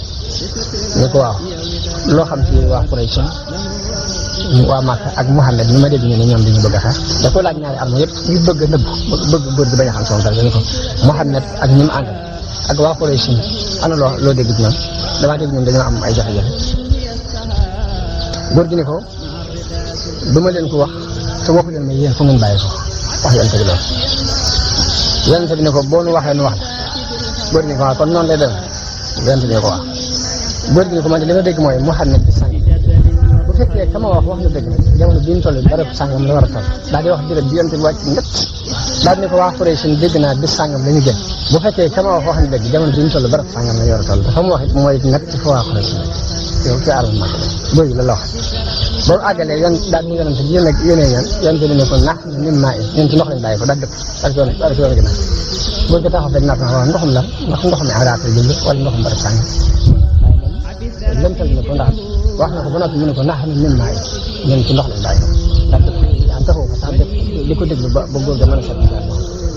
ne ko waaw loo xam ci waa Quraysh waa Makka ak Muhammad mi ma dégg ñu ne ñoom dañu bëgg a xeex da ko laaj ñaari arme yëpp ñu bëgg a nëbb bëgg góor gi bañ a xam sama dara dañu ko Muhammad ak ñi mu àndal ak waa Quraysh ana loo dégg ci ñoom damaa dégg ñoom dañoo am ay jafe-jafe góor gi ne ko duma leen ko wax te waxu leen ma yéen fu ngeen bàyyi ko wax yonent bi loolu yonent bi ne ko boo nu waxee nu wax la góor gi ko waaw kon noonu lay dem yonent bi ko wax góor gi ko man de li ma dégg mooy Muhammad bi sàng bu fekkee kama wax na dëgg nag jamono bi ñu toll barab sàngam la war a toll daal di wax direct bi yonent bi wàcc ñett daal di ne ko waa Quraysh dégg naa bis sàngam la ñu jëm bu fekkee kama wax na dëgg jamono bi ñu toll barab sàngam la ñu war a toll dafa mu wax it mooy ñett ci fa waa Quraysh yow ci àll mag góor gi la wax ba mu àggalee yoon daal di yonent bi yónnee yonent bi ne ko nax min maa in ñun ci ndox lañ bàyyi ko daal dëpp ak yoon gi nag góor gi taxaw fekk naat na waaw ndoxum la ndax ndoxum araat la jënd wala ndoxum barab sàngam waaye moom lëntal na ko ndax wax na ko ba noppi mu ne ko nax min maa in ñun ci ndox lañ bàyyi ko daal dëpp am taxaw ko sax dëpp li ko déglu ba góor ga mën a seet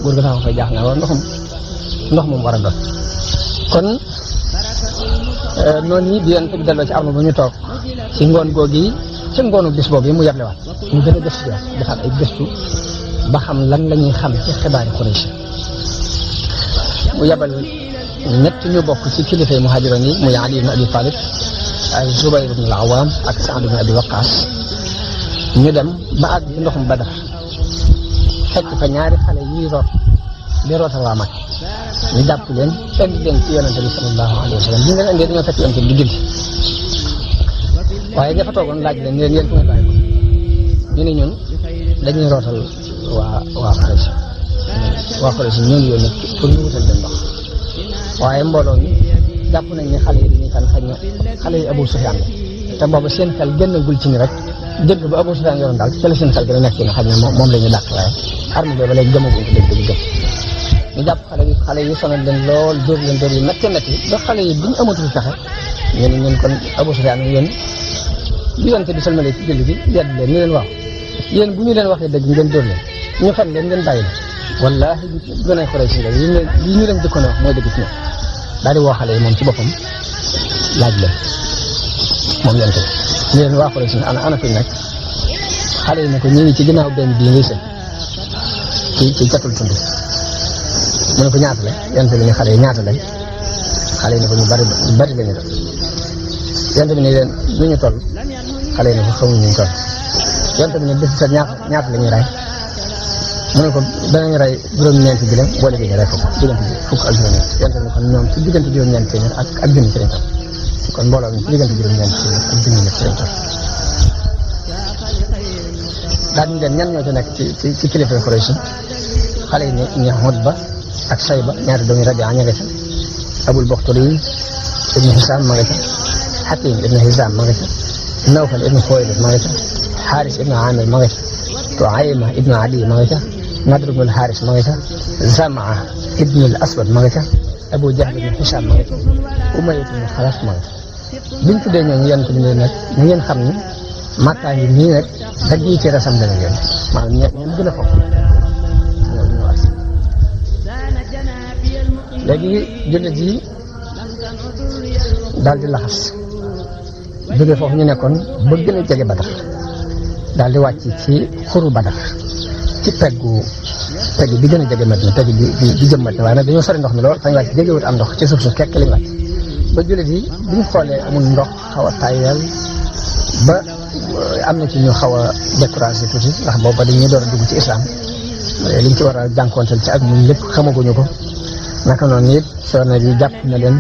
góor ga taxaw fay jaax naa waaw ndox moom war a doon kon noonu yi bi yonent bi delloo ci arme ba ñu toog ci ngoon googu yi ci ngoonu bis boobu yi mu yeblewaat ñu gën a gëstu defaat ay gëstu ba xam lan la ñuy xam ci xibaari Quraysh mu yebal ñett ñu bokk ci kilifay muhaajiroon yi muy Ali ibn Abi Talib ak Zubayr ibn al-Awwam ak Saad ibn Abi Waqqas ñu dem ba àgg ci ndoxum Badar fekk fa ñaari xale yuy root di rootal waa Makka ñu jàpp leen indi leen ci yonente bi sallallahu alayhi wa sallam bi ñu leen indee dañoo fekk yonente bi di julli waaye ña fa toogoon laaj leen yéen fu ngeen bàyyi ko ñu ne ñun dañuy rootal waa Quraysh ñoo ñu yónni pour ñu wutal leen ndox waaye mbooloo mi jàpp nañ ne xale yi dañuy kan xëy na xale yi Abu Sufyaan la te boobu seen xel génnagul ci ni rek dégg ba Abu Sufyaan yoroon daal ci la seen xel gën a nekk ci ne xëy na moom la ñu dàq waaye arme boobu léegi gëmaguñ ko dégg ñu jàpp xale yi sonal leen lool dóor yu métti ba xale yi bi ñu amatul fexe ñu ne ñun kon Abu Sufyaan yéen bi yonte bi salmale ci julli bi yedd leen ni leen waaw yéen bu ñu leen waxee dëgg ngeen dóor leen ñu fen leen ngeen bàyyi leen wallaahi gën a xoree si nga yi ñu leen jëkkoon a wax mooy dëgg ci ñoom daal di woo xale yi moom ci boppam laaj leen moom yonte bi ñu leen waa xoree si ana fuñ nekk xale yi ne ko ñu ngi ci ginnaaw benn bii ngay seen ci catul tund mu ne ko ñaata la yonte bi ne xale yi ñaata lañ xale yi ne ko ñu bari lañu doon yonte bi ne leen lu ñu toll xale yi ne ko xamuñ ñu toll yonte bi ne bés sa ñaata la ñuy rey mu ne ko danañ rey juróom-ñeenti gëlëm boole bi ñu rey fukk ak juróom-ñeent yonte bi ne kon ñoom ci diggante juróom-ñeenti téeméer ak junni ci lañ toll kon mbooloo mi ci diggante juróom-ñeenti téeméer ak junni ci lañ toll daal ñu leen ñan ñoo ci nekk ci kilifa Quraysh xale yi ne ñi Utba ak Sayba ñaari doomi Rabia ña nga ca Abul Bakhtari ibn Hisam ma nga ca Hakim ibn Hizam ma nga ca Nawfal ibn Khuwaylid ma nga ca Haris ibn Amir ma nga ca Tuayma ibn Adi ma nga ca Nadr ibn al-Haris ma nga ca Zamaa ibn al-Aswad ma nga ca Abu Jahl ibn Hisham ma nga ca Umayya ibn Khalaf ma nga ca biñ tuddee ñooñu yonent bi ne nag na ngeen xam ni Makka ngi nii nag dagg yi ci rasam dana ngeen maanaam ñeen gën a foog léegi jullit yi daal di laxas jóge foofu ñu nekkoon ba gën a jege Badar daal di wàcc ci xuru Badar ci pegg bi gën a jege Madina pegg bi jëm Madina waaye nag dañoo sori ndox mi lool fañ wàcc jegewut am ndox ci suuf kekk lañ wàcc ba jullit yi biñ xoolee amul ndox xaw a tàyyeel ba am na ci ñu xaw a découragé tuuti ndax booba dañuy door a dugg ci islam liñ ci war a jànkuwanteel ci ak muñ lépp xamaguñu ko naka noonu it coono bi jàpp na leen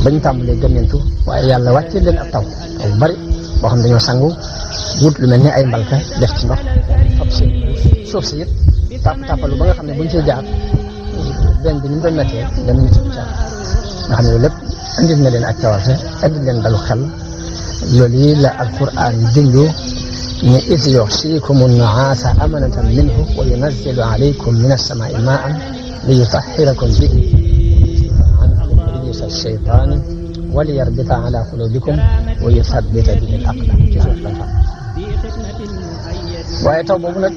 bañ tàmbalee gëmmentu waaye yàlla wàccee leen ab taw bu bari boo xam dañoo sangu wut lu mel ni ay mbalka def ci ndox fab seen suuf si it tàppalu ba nga xam ne buñ ciy jaar benn bi ni mu doon méttee dañu ñu ci jaar nga xam ne loolu lépp indil na leen ak cawarte indil leen dalu xel loolu yi la alquran junju ne iz yughshikum an-nu'asa amanatan minhu wa yunazzilu alaykum min as-sama'i ma'an liyutahhirakum bihi ankum rijsa ash-shaytani wa liyarbita ala qulubikum wa yuthabbita bihi al-aqdam ci suuf la waaye taw boobu nag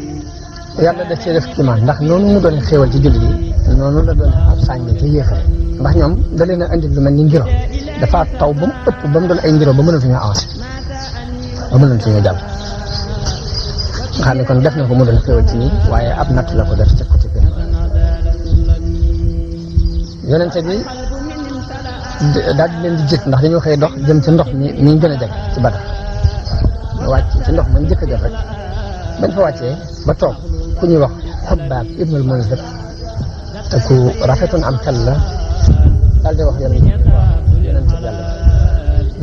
yàlla daf cee def kiimaan ndax noonu mu doon xéewal ci jullit yi noonu la doon ab sànni te yéexal ndax ñoom da leen a indil lu mel ni ngiro dafa taw ba mu ëpp ba mu doon ay ngiro ba mënatuñu avancé ba mënatuñu jàll nga xam ne kon def na ko mu doon xéewal ci nii waaye ab natt la ko def ca côté bi yonente bi daal di leen di jëkk ndax dañoo xëy dox jëm ci ndox mi gën a jag ci Badar wàcc ci ndox man njëkk a def rek bañ fa wàccee ba toog ku ñuy wax Xubbaab ibnul Munzir te ku rafetoon am xel la daal di wax yonent yàlla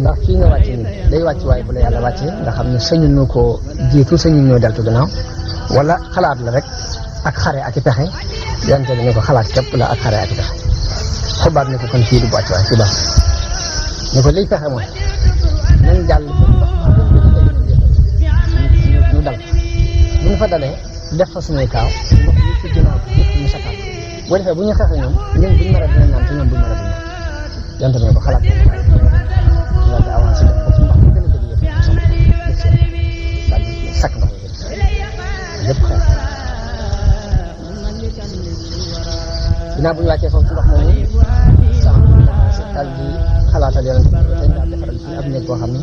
ndax fii nga wàcce nii day wàcc waaye bu la yàlla wàccee nga xam ne sañu ñu ko jiitu sañu ñoo deltu gannaaw wala xalaat la rek ak xare ak i pexe yonent bi ne ko xalaat képp la ak xare ak i pexe xobaat ne ko kon fii du wàcc waaye fii baax ne ko liy pexe mooy nañ jàll ñu dal bu ñu fa dalee def fa suñuy kaaw ndox yi ci ginnaaw ñu sakal boo defee bu ñu xeexee ñoom ñun buñ mara dina naan te ñoom buñ mara dina yonent bi ne ko xalaat daal di avancé def ko ci ndox mi gën a dëgg yëpp soxla daal di sakk ndox mi lépp xeex ginnaaw bu ñu wàccee foofu ci ndox moomu sax daal di xalaatal yonent bi dañ daal defaral fii ab néeg boo xam ne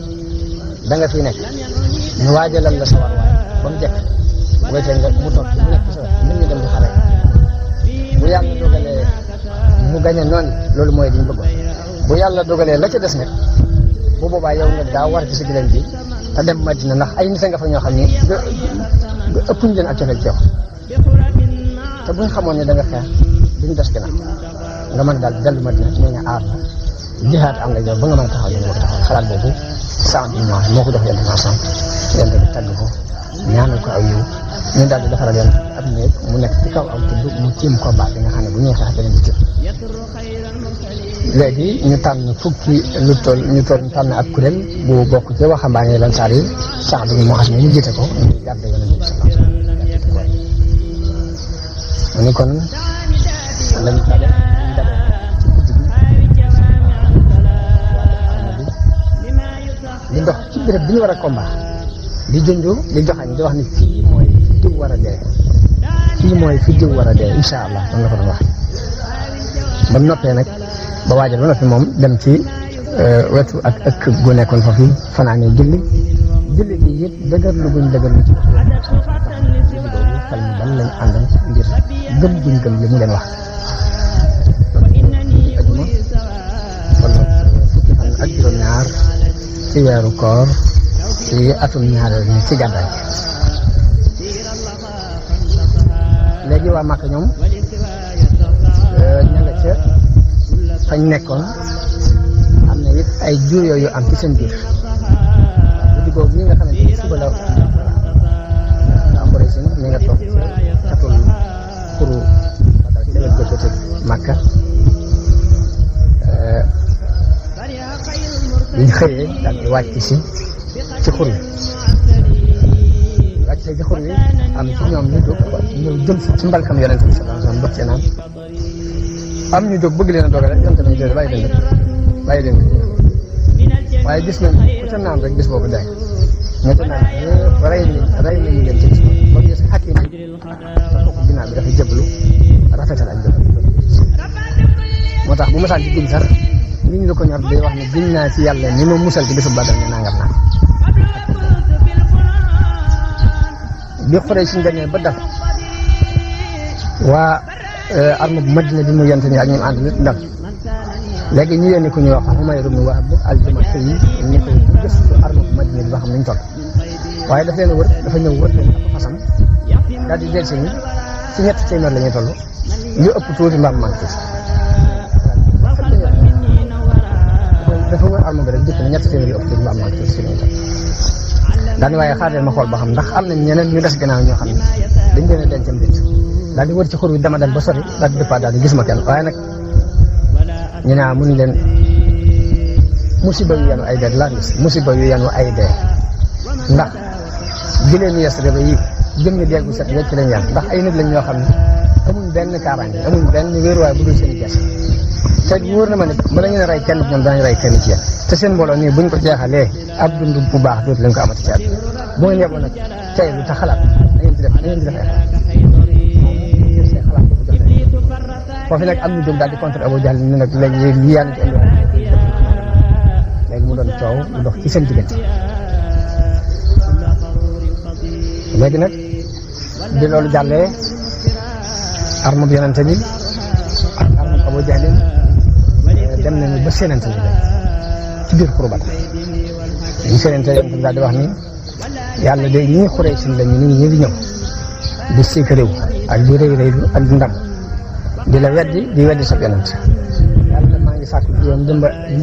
da nga fi nekk ñu waajalal la sa war waay ba mu jekk bu ko defee nga mu toog mu nekk sa nit ñi dem di xare bu yàlla dogalee mu gañe noonu loolu mooy li ñu bëggoon bu yàlla dogalee la ca des nag bu boobaa yow nga daa war ci sa gileem bi te dem Madina ndax ay nit nga fa ñoo xam ni ëpp ñu leen ak cofeel ci yow te buñ xamoon ne da nga xeex duñ des ginnaaw nga mën daal dellu Madina ñoo ñu aar la jihaad am la yow ba nga mën a taxaw ñu nga taxaw xalaat boobu sant bi moo ko jox yonent bi ensemble yonent bi tagg ko ñaanal ko aw yiw ñu daal di defaral yonent ab néeg mu nekk ci kaw aw tudd mu tiim ko baax bi nga xam ne bu ñuy xeex beneen bi tiim léegi ñu tànn fukki ñu tànn ab kuréel bu bokk ci waxambaane Ansaar yi Saad bi moo xam ne mu jiite ko ñu gàdde yonent bi sallallahu alayhi wasallam mu ni kon lañ dale di dox ci béréb bi ñu war a combat di junj di joxañ di wax ni fii mooy fi diw war a dee fii mooy fi diw war a dee incha allah man la ko doon wax ba noppee nag ba waajal ba noppi moom dem ci wetu ak ëkk gu nekkoon foofu fanaanee julli bi yëpp dëgërlu buñ dëgërlu ci xel mu dal lañ àndal ngir gëm buñ gëm li mu leen wax ajuma kon fukki fan ak juróom-ñaar ci weeru koor ci atum ñaareel ni ci gàddaay léegi waa Màkka ñoom ña nga ca fañ nekkoon am na it ay jur yooyu am ci seen biir guddi googu ñi nga xamante ni suba la amboré sin ñi nga toog catul xuru badal ca la jëkkate Màkka biñ xëyee daal di wàcc si ci xur wi wàcc ci xur wi am ci ñoom ñu jóg ñëw jëm si ci mbalkam yonent bi sallallahu alayhi wasallam bëgg cee naan am ñu jóg bëgg leen a dogal rek yonent bi ñu bàyyi leen waaye gis nañ ku ca naan rek gis boobu day ña ca naan rey nañu leen ci gis ba gis xakim bi sa kooku ginnaaw bi dafa jëblu rafetal ak jëblu moo tax bu ma saan ci giñ sax nit ñi la ko ñor day wax ne giñ naa ci yàlla ni ma musal ci bisu Badar ne nangam naa bi xoree suñ dañee ba dal waa arme bu Madina bi mu yent ni ak ñoom ànd nit dal léegi ñu yónni ku ñuy wax Umayr ibn Wahb al-Jumahi yi ñu ko gëstu arme bu Madina bi ba xam nañ toll waaye daf leen wër dafa ñëw wër leen ak fasam daal di del si ni ci ñett téeméer la ñuy toll ñu ëpp tuuti mbaam manque tuuti dafa wër arme bi rek dëkk na ñett téeméer yu ëpp tuuti mbaam manque tuuti si lañuy toll daal di waaye xaar leen ma xool ba xam ndax am nañ ñeneen ñu des gannaaw ñoo xam ne dañ leen a dencam bit daal di wër ci xur wi dama dem ba sori daal di dëppaat daal di gis ma kenn waaye nag ñu ne mu ni leen musiba yu yanu ay dee laa gis musiba yu yanu ay dee ndax jëleen yes reba yi jëm ni deegu set wecc lañ yan ndax ay nit lañ ñoo xam ne amuñ benn kaaraange amuñ benn wéeruwaay bu dul seen i ges te wóor na ma ne bala ñu ne rey kenn ñoom danañ rey kenn ci yéen te seen mbooloo nii buñ ko jeexalee ab dund bu baax dootu leen ko amati ci at boo ngeen yeboon nag tey lu tax xalaat da ngeen ci def ay xalaat foofu nag am ñu jóg daal di contre Abu Jahl ni nag léegi lii yaa ngi ci indi léegi mu doon coow lu dox ci seen diggante léegi nag bi loolu jàllee arme bi yonente bi ak arme Abu Jahl dem nañu ba séenante ni ci biir xuru Badar ñu séenante yonente bi daal di wax ni yàlla de ñii xuree sin lañu ni ñu ngi ñëw di siik réew ak di rëy rëylu ak di ndam di la weddi di weddi sa yonent yàlla maa ngi ngi sàkku ci yoon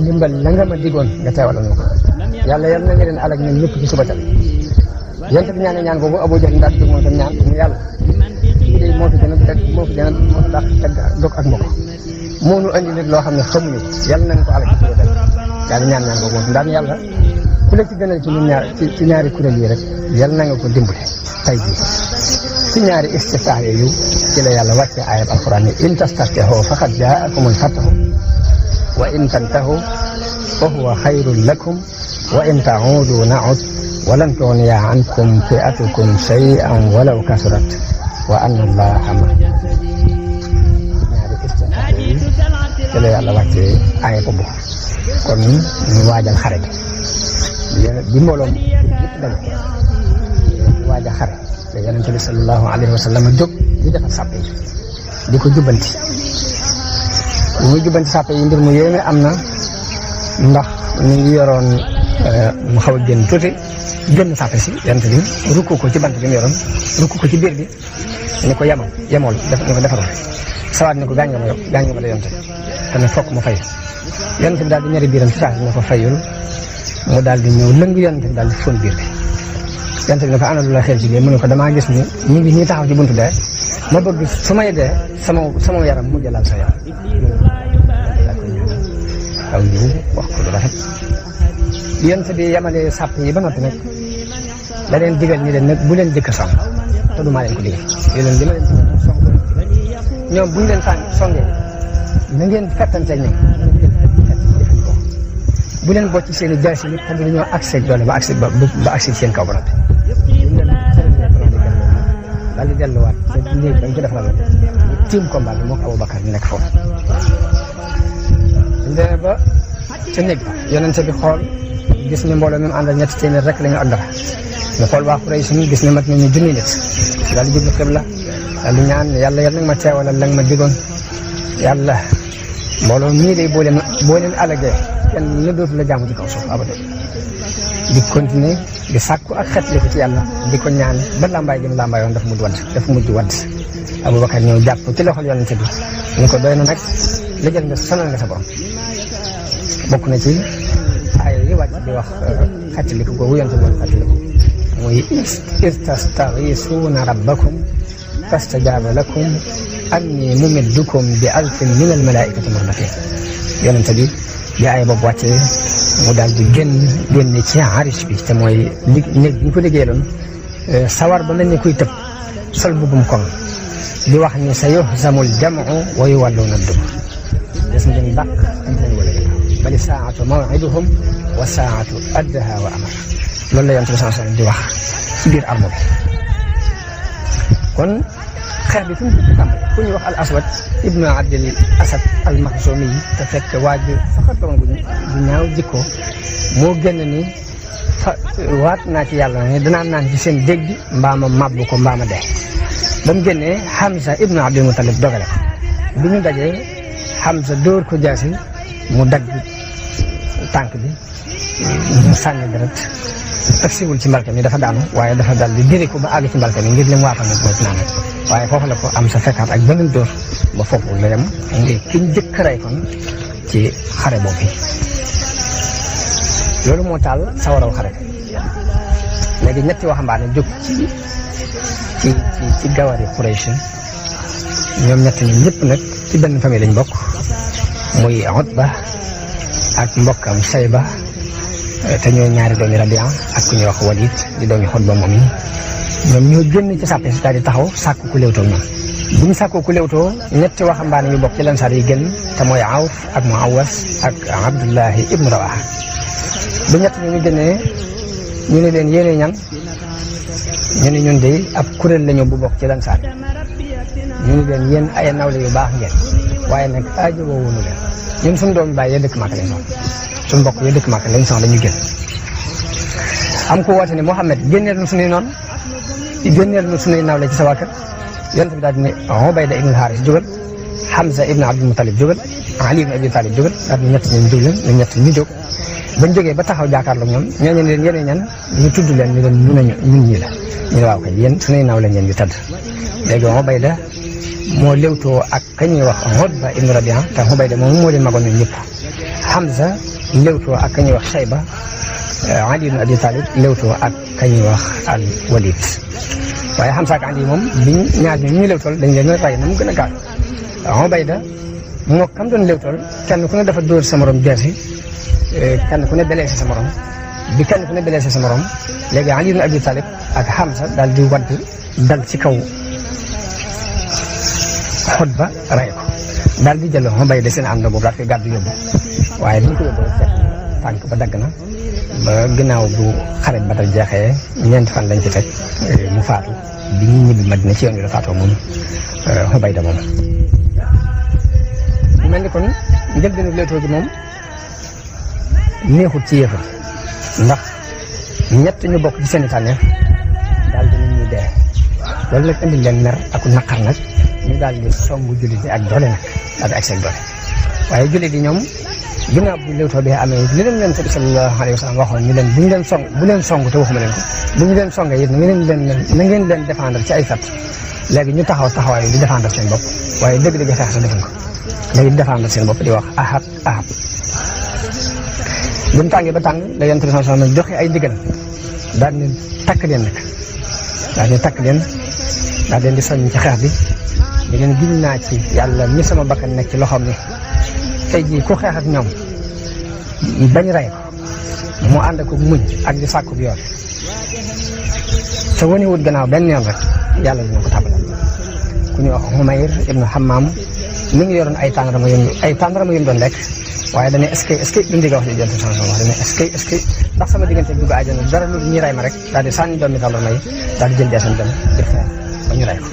ndimbal la nga ma digoon nga teewalal ma ko yàlla yal na nga leen alag ñun ñëpp ci suba tal yonent bi ñaan boobu Abu Jahl daal jóg moom tam ñaan mu yàlla kii de moo fi gën a dàq teg dog ak mbokk moo nu andi nit loo xam ne xamuñu yàlla nañ ko alag ci suba tal daal di ñaan boobu moom daan yàlla ku la ci gënal ci ñun ñaar ci ñaari kuréel yi rek yàlla na nga ko dimbale tey jii ci ñaari istiftaax yooyu ci la yàlla wàcce ayat alquran ni in tastaftihu faqad jaakumul fatahu wa in tantahu fa huwa xayrun lakum wa in ta'uudu na'ud wa lan tughniya ankum fi'atukum shay'an walaw kasurat wa anna allaha ma ñaari istiftaax yooyu ci la yàlla wàcce ayat boobu kon ñu waajal xare bi mbooloom yëpp dañ waajal xare te yonent bi sallallahu alayhi wa sallam jóg di defar sàppe yi di ko jubbanti bu muy jubbanti sàppe yi mbir mu yéeme am na ndax ñu ngi yoroon mu xaw a génn tuuti génn sàppe si yonent bi rukku ko ci bant bi mu yoroon rukku ko ci biir bi ni ko yemool ni ko defaroon sawaat ni ko gaañ nga ma la yonent kon fokk mu fay yonent bi daal di ñari biiram ci saa si ne ko fayul mu daal di ñëw lëng yonent bi daal di fóon biir bi yonent bi ne ko ana lu la xel ci lii mu ne ko damaa gis ni ñu ngi nii taxaw ci buntu dee ma bëgg su may dee sama yaram mu jëlaal sa yaram daa ko ñaan aw yiw wax ko lu rafet yonent bi yemalee sàpp yi ba noppi nag da leen digal ñi leen nag bu leen jëkk song te du maa leen ko digal yi leen li ma leen digal song ñoom bu ñu leen songee na ngeen fettanteeg ñoom bu leen bocc seen i jaasi yi te dañoo accès doole ba accès seen kaw ba noppi daal di delluwaat te néeg dañ ko defal la tiim combat bi moo ko Abubakar ñu nekk foofu ndee ba ca néeg ba yonente bi xool gis ni mbooloo même àndal ñetti téeméer rek la ñu ak dara ñu xool waa Quraysh ni gis ne mat nañu junni nit daal di jublu xibla daal di ñaan yàlla nag ma teewalal la nga ma digoon yàlla mbooloo ñii de boo leen alagee kenn ñu dootu la jaamu ci kaw suuf abada di continuer di sàkku ak xetli ko ci yàlla di ko ñaan ba lambaay gi mu lambaayoon dafa mujj wadd Abubakar ñëw jàpp ci loxol yonente bi ñu ko doy na nag lëjal nga sonal nga sa borom bokk na ci aaya yi wàcc di wax xettaliku googu yonente bi xettaliku muy iz tastaghisuuna rabbakum fastajaaba lakum anni mumiddukum bi alfin min al malaikati murdafin yonente bi bi aaya boobu wàccee mu daal di génn ci arish bi te mooy néeg bi ñu ko liggéeyaloon sawar ba mel ni kuy tëb sol bubbum koŋ di wax ni sa yuhzamul jam'u wa yuwalluuna dubur des ngeen dàq am leen wala gannaaw bali saa'atu maw'iduhum wa saa'atu adha wa amar loolu la yonent bi sallallahu alayhi wasallam di wax ci biir armo bi kon xeex bi fi mu tàmbale ku ñuy wax al aswad ibnu abdil asad al maxzumi yi te fekk waaju faxatoon bu ñaaw jikko moo génn ni waat naa ci yàlla ne danaa naan ci seen dégg mbaama mabbu ko mbaama dee ba mu génnee Hamza ibnu abdil mutalib dogale ko bi ñu dajee Hamza dóor ko jaasi mu dagg tànk bi mu sànni deret agsiwul ci mbalka mi dafa daanu waaye dafa dal di diri ko ba àgg ci mbalka mi ngir lim waatoon nag mooy ci naan waaye foofu la ko am sa fekkaat ak beneen dóor ba foofu la yem ngir kiñ jëkk rey kon ci xare boobu loolu moo taal sawaraw xare léegi ñetti waxambaane jóg ci gawari Quraysh ñoom ñëpp nag ci benn famille lañ bokk muy Utba ak mbokkam Sayba te ñooy ñaari doomi Rabia ak ku ñuy wax Walid di doomi Xutba moom yi ñoom ñoo génn ci sàppe si daal di taxaw sàkku ku léewtoo ñoom bu ñu sàkkoo ku léewtoo ñetti waxambaane yu bokk ci lansaar yi génn te mooy Awf ak Muawas ak Abdullahi ibnu Rawaha bu ñett ñu génnee ñu ne leen yéene ñan ñu ne ñun de ab kuréel lañu bu bokk ci lansaar ñu ne leen yéen ay nawle yu baax ngeen waaye nag aajo woo woonu leen ñun suñu doomi baay ya dëkk Màkka lañ soxla suñu mbokk ya dëkk Màkka lañ soxla ñu génn am ko woote ne Muhammad génneel nu suñuy noonu génneel nu suñuy nawle ci sa waa kër yonent bi daal di ne Ubayda ibn al-Haris jógal Hamza ibn Abdul Muttalib jógal Ali ibn Abi Talib jógal daal di ñett ñun jóg leen ñu ñett ñu jóg bañ jógee ba taxaw jàkkaarloog ñoom ñooñu leen yeneen ñan ñu tudd leen ñu leen ñun ñii la ñu ne waaw kay yéen suñuy nawle ngeen di tëdd léegi Ubayda moo léwtoo ak kañuy wax Utba ibn Rabia te Ubayda moom moo leen magoon ñun ñëpp. Hamza léwtoo ak kañuy wax Shayba, Ali ibn Abi Talib léwtoo ak kañuy wax al Walid. waaye Hamza ak Ali moom biñ ñaar ñu léwtool dañ leen a rey na mu gën a gaaw. Ubayda moo kam doon léwtool kenn ku ne dafa dóor sa morom jeesi, kenn ku ne blessé sa morom. bi kenn ku ne blessé sa morom léegi Ali ibn Abi Talib ak Hamza daal di wadd dal ci kaw Utba rey ko daal di jël Ubayda seen ànd boobu daal koy gàddu yóbbu. waaye bi ñu ko yóbboo fekk tànk ba dagg na ba ginnaaw bu xare Badar jeexee ñeenti fan lañ ci teg mu faatu bi ñu ñibbi Madina ci yoon wi la faatoo moom Ubayda moom. mu mel ni kon njëlbeenu léetoo gi moom neexut ci yéefar ndax ñett ñu bokk ci seen i tànneef daal di nit ñi dee loolu nag indi leen mer ak naqar nag ñu daal di songu jullit yi ak doole nag daal di ak seen doole. waaye jullit yi ñoom ginnaaw bu léewtoo bi amee li leen leen sallallahu alayhi wa sallam waxoon ñu leen bu ñu leen song te waxuma leen ko bu ñu leen songee it na ngeen leen défendre ci ay fat léegi ñu taxawaayu di défendre seen bopp waaye dëgg-dëgg xeex sa defuñ ko léegi di défendre seen bopp di wax ahab ahab. bu mu tàngee ba tàng la Yonent bi sallallahu alayhi wa sallam joxe ay ndigal daal di takk leen nag daal di takk leen daal leen di soññ ci xeex bi di leen giñ naa ci yàlla mi sama bakkan nekk ci loxoom ni tey jii ku xeex ak ñoom bañ rey ko mu ànd ak muñ ak di sàkku bi yoon te wane wut gannaaw benn yoon rek yàlla dina ko tàmbalal. ku ñuy wax Umayr ibnu Hammam mi ngi yoroon ay tàndarama yu doon lekk waaye dañuy est-ce que duñ wax ñu jël sa changement wax dañuy est-ce que ndax sama diggante dugg àjjana dara lu ñuy rey ma rek daal di sànni doomi tàndarma yi daal di jël deesam dem di xeex ba ñu rey ko.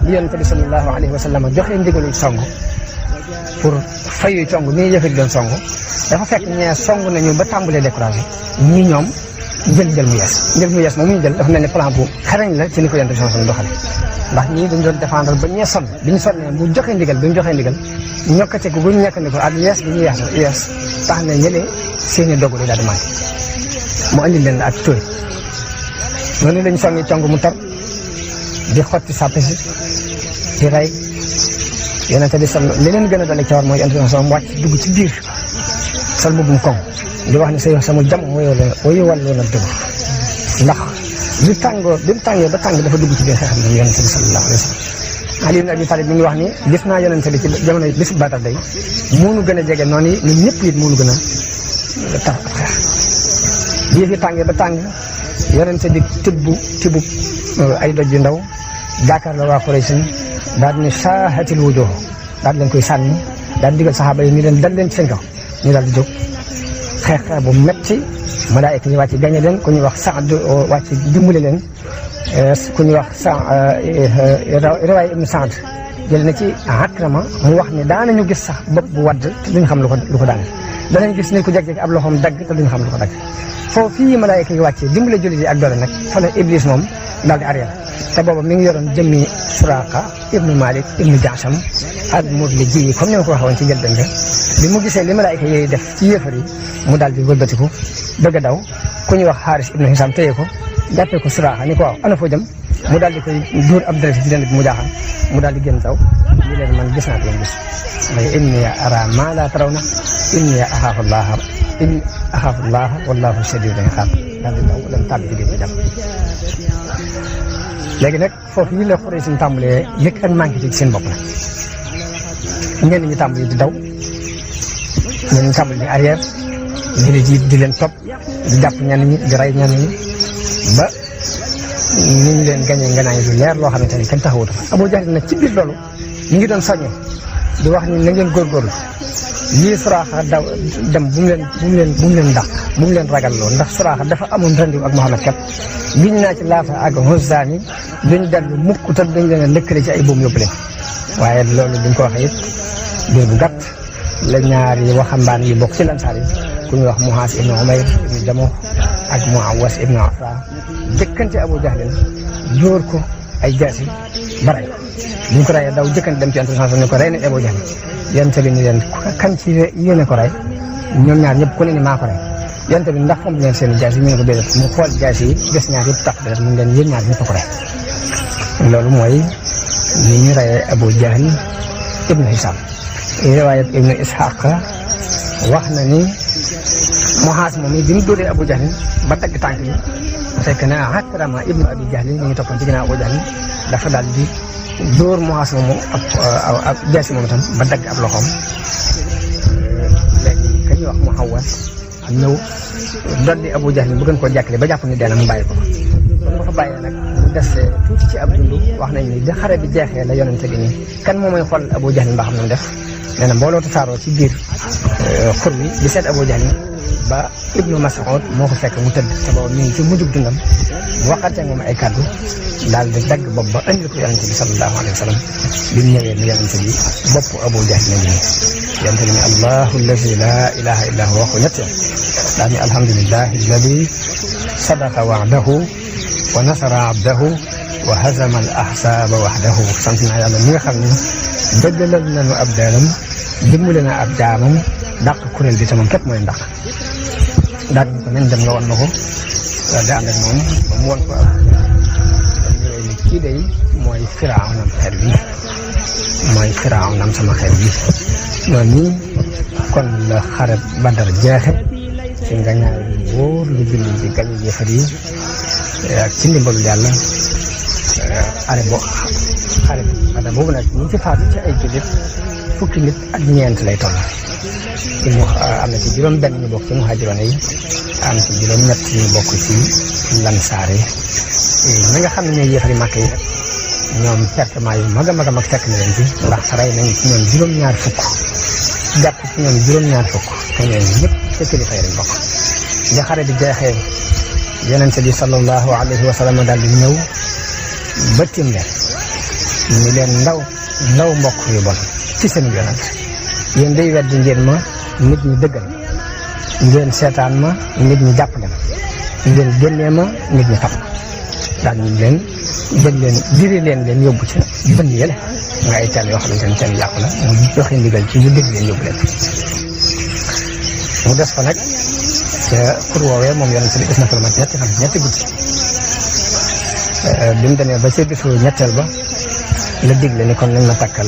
bi Yonent bi sallallahu alayhi wa sallam joxe ndigalul song pour fayu cong ni yëfat doon song dafa fekk ñee song nañu ba tàmbalee découragé ñii ñoom njël mu yees moom ñu jël dafa mel ni plan bu xarañ la ci ni ko Yonent bi sallallahu alayhi wa sallam doxale ndax ñii dañ doon défendre ba ñee sonn bi ñu sonnee bu joxee ndigal ñokkate ko bu ñu ñekkandiko ak yees bi ñu yees tax na ñële seeni dogu daal di manqué mu andi leen ak tooy noonu lañ songi cong mu tar di xotti sàppe si di rey Yonent bi li leen gën a dale ca war mooy Yonent bi sallam wàcc dugg ci biir sol mbubbum koŋ di wax ne sa sama jam wayu wàlloon a dugg ndax bi mu tàngee ba tàng dafa dugg ci biir xeexam ne Yonent bi sallallahu alayhi wa sallam. Ali ibn Abi Talib mi ngi wax ni gis naa Yonent bi ci jamono bisu Badar day moonu gën a jege noonu yi ñun ñëpp it moonu gën a tar ab xeex bii fi tàngee ba tàng Yonent bi tibb ay doj yu ndaw jaakaar la waa Quraysh daal di ne saahatil wujuh daal di leen koy sànni daal di digal saxaaba yi ni leen dal leen ci seen kaw ñu daal di jóg xeex bu metti malaayika ñu wàcc gañe leen ku ñuy wax Saad wàcc dimbale leen ku ñuy wax riwaaya ibnu Saad jël na ci Akrama mu wax ne daanañu gis sax bopp bu wadd te duñ xam lu ko daane danañ gis nit ku jeg-jeg ab loxoom dagg te duñ xam lu ko dagg foofu fii malaayika yi wàccee dimbale jullit yi ak doole nag fa la Iblis moom daal di arrière te booba mi ngi yoroon jëmmi Suraaqa ibnu Malik ibnu Jaasam ak Murli ji comme ni ma ko waxoon ci njëlbéen ga bi mu gisee li malaayika yooyu def ci yéefar yi mu daal di wëlbatiku bëgg a daw ku ñuy wax Xaaris ibnu Hisaam téye ko jàppee ko Suraaqa ni ko waaw ana foo jëm mu daal di koy dóor ab dara ci dënd bi mu jaaxal mu daal di génn daw li leen man gis naa ko gis waaye inni araa maa laa tarawna inni axaafu llaaha wallaahu shadiidul iqaab daal di daw dem tàbbi ci biir bi dem. léegi nag foofu yi la Quraysh ñu tàmbalee yëg ak manqué ci seen bopp la ñenn ñi tàmbali di daw ñenn ñi tàmbali di arrière di leen topp di jàpp ñenn ñi di rey ñenn ñi ba ni ñu leen gañee nganaay lu leer loo xamante ni kenn taxawutu fa. Abu Jahl nag ci biir loolu ñu ngi doon soññe di wax ni na ngeen góorgóorlu lii Suraaxa daw dem bu mu leen dàq bu mu leen ragalloo ndax Suraaxa dafa amoon rendez-vous ak Muhammad kat giñ naa ci Laata ak Uzza ni duñ dellu mukk te dañ leen a lëkkale ci ay buum yóbbu leen waaye loolu duñ ko waxee it biir bu gàtt la ñaari waxambaan yi bokk ci Ansaar yi ku ñuy wax Muhaas ibnu Umayr ibnu Jamuh ak Muawas ibnu Afra jëkkante Abu Jahlin dóor ko ay jaasi ba rey ko bu ñu ko reyee daw jëkkante dem ci Yonent ni ko rey na Abu Jahl Yonent bi ni leen kan ci yéen a ko rey ñoom ñaar ñëpp ku ne ni maa ko rey Yonent bi ndax fomp leen seen i jaasi ñu ne ko déedéet mu xool jaasi yi gis ñaar yëpp tax dara mu leen yéen ñaar ñëpp a ko rey loolu mooy ni ñu reyee Abu Jahl ibnu Hisam. riwaayat ibnu Ishaq wax na ni Muhaas moom bi mu dóoree Abu Jahl ba dagg tànk yi fekk na Ikrama ibnu Abi Jahl ñu ngi toppoon ci ginnaaw Abu Jahl dafa daal di dóor Muhaas moomu ab jaasi moom itam ba dagg ab loxoom. léegi ka ñuy wax Muhawwas ñëw dolli Abu Jahl bu gën koo jàkkale ba jàpp ni dee na mu bàyyi ko kon ba fa bàyyee nag mu des tuuti ci ab dund wax nañ ni da xare bi jeexee la yonente bi nii kan moom mooy xool Abu Jahl mbaa xam na mu def nee na mbooloo tasaaroo ci biir xur wi di seet Abu Jahl ba Ibnu Mas'ud moo ko fekk mu tëdd te boobu ñu ngi ci mujjug dundam mu waxante moom ay kàddu daal di dagg bopp ba indi ko yonente bi sallallahu alayhi wa sallam bi mu ñëwee ni yonente bi bopp Abu Jahl na nii yonente bi ni allahu alladi laa ilaha illa huwa wax ko ñett yoon daal ni alhamdulillahi alladi sadaqa wa'dahu wa nasara abdahu wa hazama al ahsaaba wahdahu sant naa yàlla mi nga xam ne dëggalal nañu ab daalam dimbale na ab jaamam dàq kuréel bi te moom képp mooy ndax daal di ko nañ dem nga wan na ko di ànd ak moom ba mu wan ko ab ñëwee ni kii day mooy firawnam xeet bi mooy firawnam sama xeet bi noonu nii kon la xare Badar jeexe ci nga ñaar wóor lu julli di gañ yéefar yi ak ci ndimbalu yàlla xare Badar boobu nag ñi ci faatu ci ay jullit fukki nit ak ñeent lay toll ci mu am na ci juróom benn ñu bokk ci muhaajiroon yi am ci juróom ñett ñu bokk ci lansaar yi ñi nga xam ne ñooy yéefari màkk yi ñoom pertement yu mag a mag a mag fekk na leen ci ndax rey nañ ci ñoom juróom-ñaar fukk jàpp ci ñoom juróom-ñaar fukk te ñoom ñëpp ca kilifa yi lañ bokk bi xare bi jeexee yonente bi sallallahu alayhi wa sallam daal di ñëw ba tim leen ni leen ndaw mbokk yu bon ci seen yonent yéen day weddi ngeen ma nit ñi dëggal ngeen seetaan ma nit ñi jàpp leen ngeen génnee ma nit ñi fab daal ñu leen jël leen diri leen yóbbu ci bën yële nga ay teen yoo xamante ne teen yàqu la mu joxe ndigal ci ñu dégg leen yóbbu leen mu des fa nag ca pour woowee moom yonent bi des na fa lu mat ñetti guddi bi mu demee ba ca bisu ñetteel ba la digle ni kon nañ ma takkal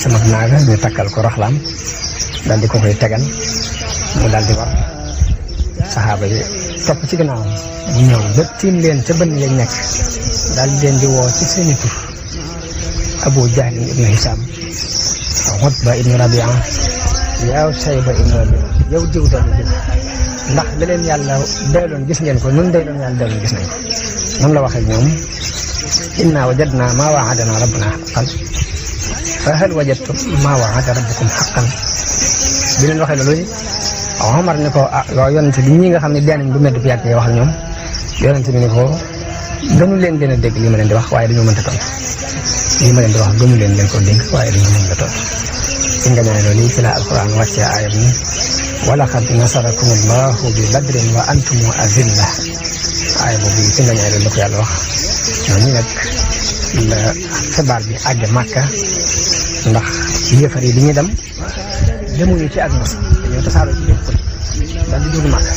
sama naaga ñu takkal ko raxlaam daal di ko koy tegal mu daal di war saxaaba yi topp ci ginnaawam mu ñëw ba tiim leen ca bën yañ nekk daal di leen di woo ci seeni tur Abu Jahl ibnu Hisam Utba ibnu Rabia yow Shayba ibnu Rabia yow diw doomu diw ndax da leen yàlla dayloon gis ngeen ko nun day doon yàlla dayloon gis nañ ko noonu la waxee ñoom inna wajadna ma waadana rabbuna haqqan fa hal wajadtum ma waada rabbukum haqqan bi leen waxee loolu Omar ni ko waaw yonente bi ñi nga xam ne dee nañ bu medd bu yàgg wax ak ñoom yonente bi ni ko gënu leen a dégg li ma leen di wax waaye dañoo mënta tontu li ma leen di wax gënu leen ko dégg waaye dañoo mënta tontu ci nga ñane loolu ci la alquran wàccee aayam ni wa laqad nasarakum allahu bi badrin wa antum azilla aaya boobu ci nga ñane loolu la ko yàlla wax ñooñu nag la xibaar bi àgg Màkka ndax yéefar yi bi ñuy dem demuñu ci ak mos dañoo tasaaroo ci biir kër daal di dugg Màkka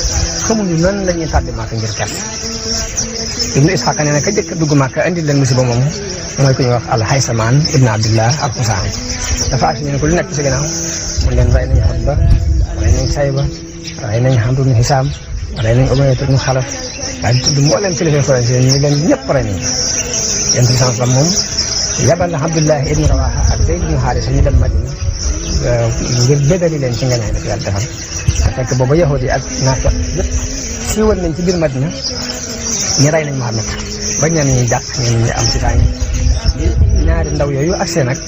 xamuñu nan la ñuy tàbbi Màkka ngir kers Ibnu Isxaaq nee na ka jëkk dugg Màkka indi leen musiba moomu mooy ku ñuy wax al-Haysamaan ibnu Abdillah al-Xusaami dafa agsi ñu ne ko lu nekk ci ginnaaw mu leen rey nañ Utba rey nañ Sayba rey nañ Amru ibnu Hisaam rey nañ Umayya ibnu Xalaf daal di tudd moo leen kilifa Quraysh ñu leen ñëpp rey nañ yéen ci sens la moom yabal na Abdullah ibnu Rawaha ak Zayd ibnu Haarisa ñu dem Madina ngir bégali leen ci ngañaay daf yàlla defal fekk booba yahud yi ak naafiq yëpp siiwal nañ ci biir Madina ñu rey nañ Muhammad ba ñenn ñi jàq ñenn ñi am ci saa ñaari ndaw yooyu accès nag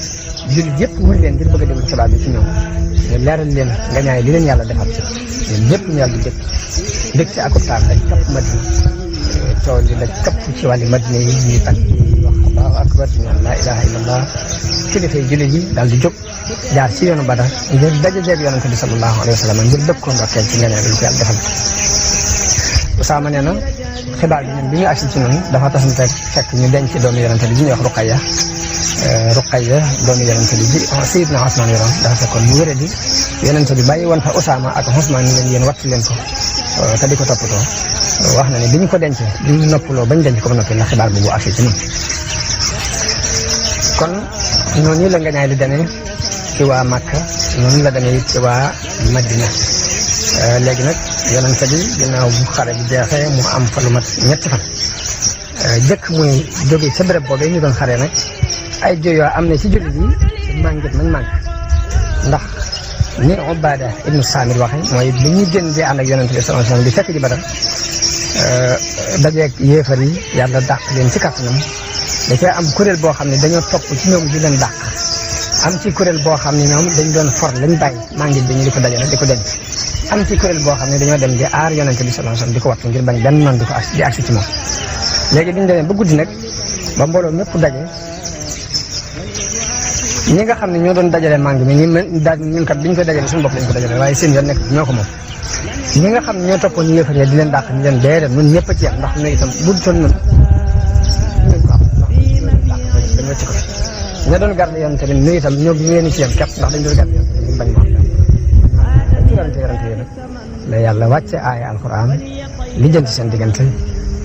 jullit yëpp wër leen ngir bëgg a déglu xibaar bi ci ñoom ñu leeral leen ngañaay li leen yàlla defal ñoom ñëpp ñu yàlla di dëkk ci akub taal rek kapp Madina coow li la kapp ci wàllu Madina yi ñuy tànn wax allahu akbar di ñaan laa ilaha illallah kilifay jullit yi daal di jóg jaar ci yoonu Badar ngir daje jeeg yonente bi sallallahu alayhi wa sallam ngir dëkkoon ndokkeel ci ngañaay li ko yàlla defal Usaama nee na xibaar bi ñun bi ñu agsi ci noonu dafa tasante fekk ñu denc doomu yonente bi ñuy wax Ruqayya doomu yonente bi bi Sayyidna Usmaan yoroon dafa fekkoon mu wéradi yonente bi bàyyi woon fa Usaama ak Usmaan ni leen yéen wattu leen ko te di ko toppatoo wax na ne bi ñu ko dencee bi ñu noppaloo bañ denc ko ba noppi la xibaar boobu agsi ci noonu kon noonu la nga ñaay li demee ci waa Makka noonu la demee ci waa Madina léegi nag yonente bi ginnaaw bu xare bi jeexee mu am fa lu mat ñetti fan jëkk muy jóge ca béréb boobee ñu doon xare nag ay joyoo am na ci jullit yi màngit nañ màgg ndax ni Ubaada ibnu Saamit waxe mooy bi ñu gën di ànd ak yonente bi sallallahu alayhi wasallam di fekk ji Badar dajeeg yéefar yi yàlla dàq leen ci kàttanam da cee am kuréel boo xam ne dañoo topp ci ñoom di leen dàq am ci kuréel boo xam ne ñoom dañ doon for lañ bàyyi màngit bi ñu di ko dajale di ko denc am ci kuréel boo xam ne dañoo dem di aar yonente bi sallallahu alayhi wasallam di ko wattu ngir bañ benn noon di agsi ci moom léegi biñu demee ba guddi nag ba mbooloo mépp daje ñi nga xam ne ñoo doon dajale màng mi ñun kat biñ ko dajale suñu bopp lañ ko dajale waaye seen yoon nekk ñoo ko moom ñi nga xam ne ñoo toppoon yéefar di leen dàq ñu leen dee dem ñun ñëpp a ci yam ndax nu itam bu dutoon ñun ñu ko am ndax dañ wàcc ko ña doon garde yonente bi nu itam ñoo ngeen ci yam képp ndax dañ doon garde yonente bi bañ mo yarante nag la yàlla wàcce aaya alquran li jëm ci seen diggante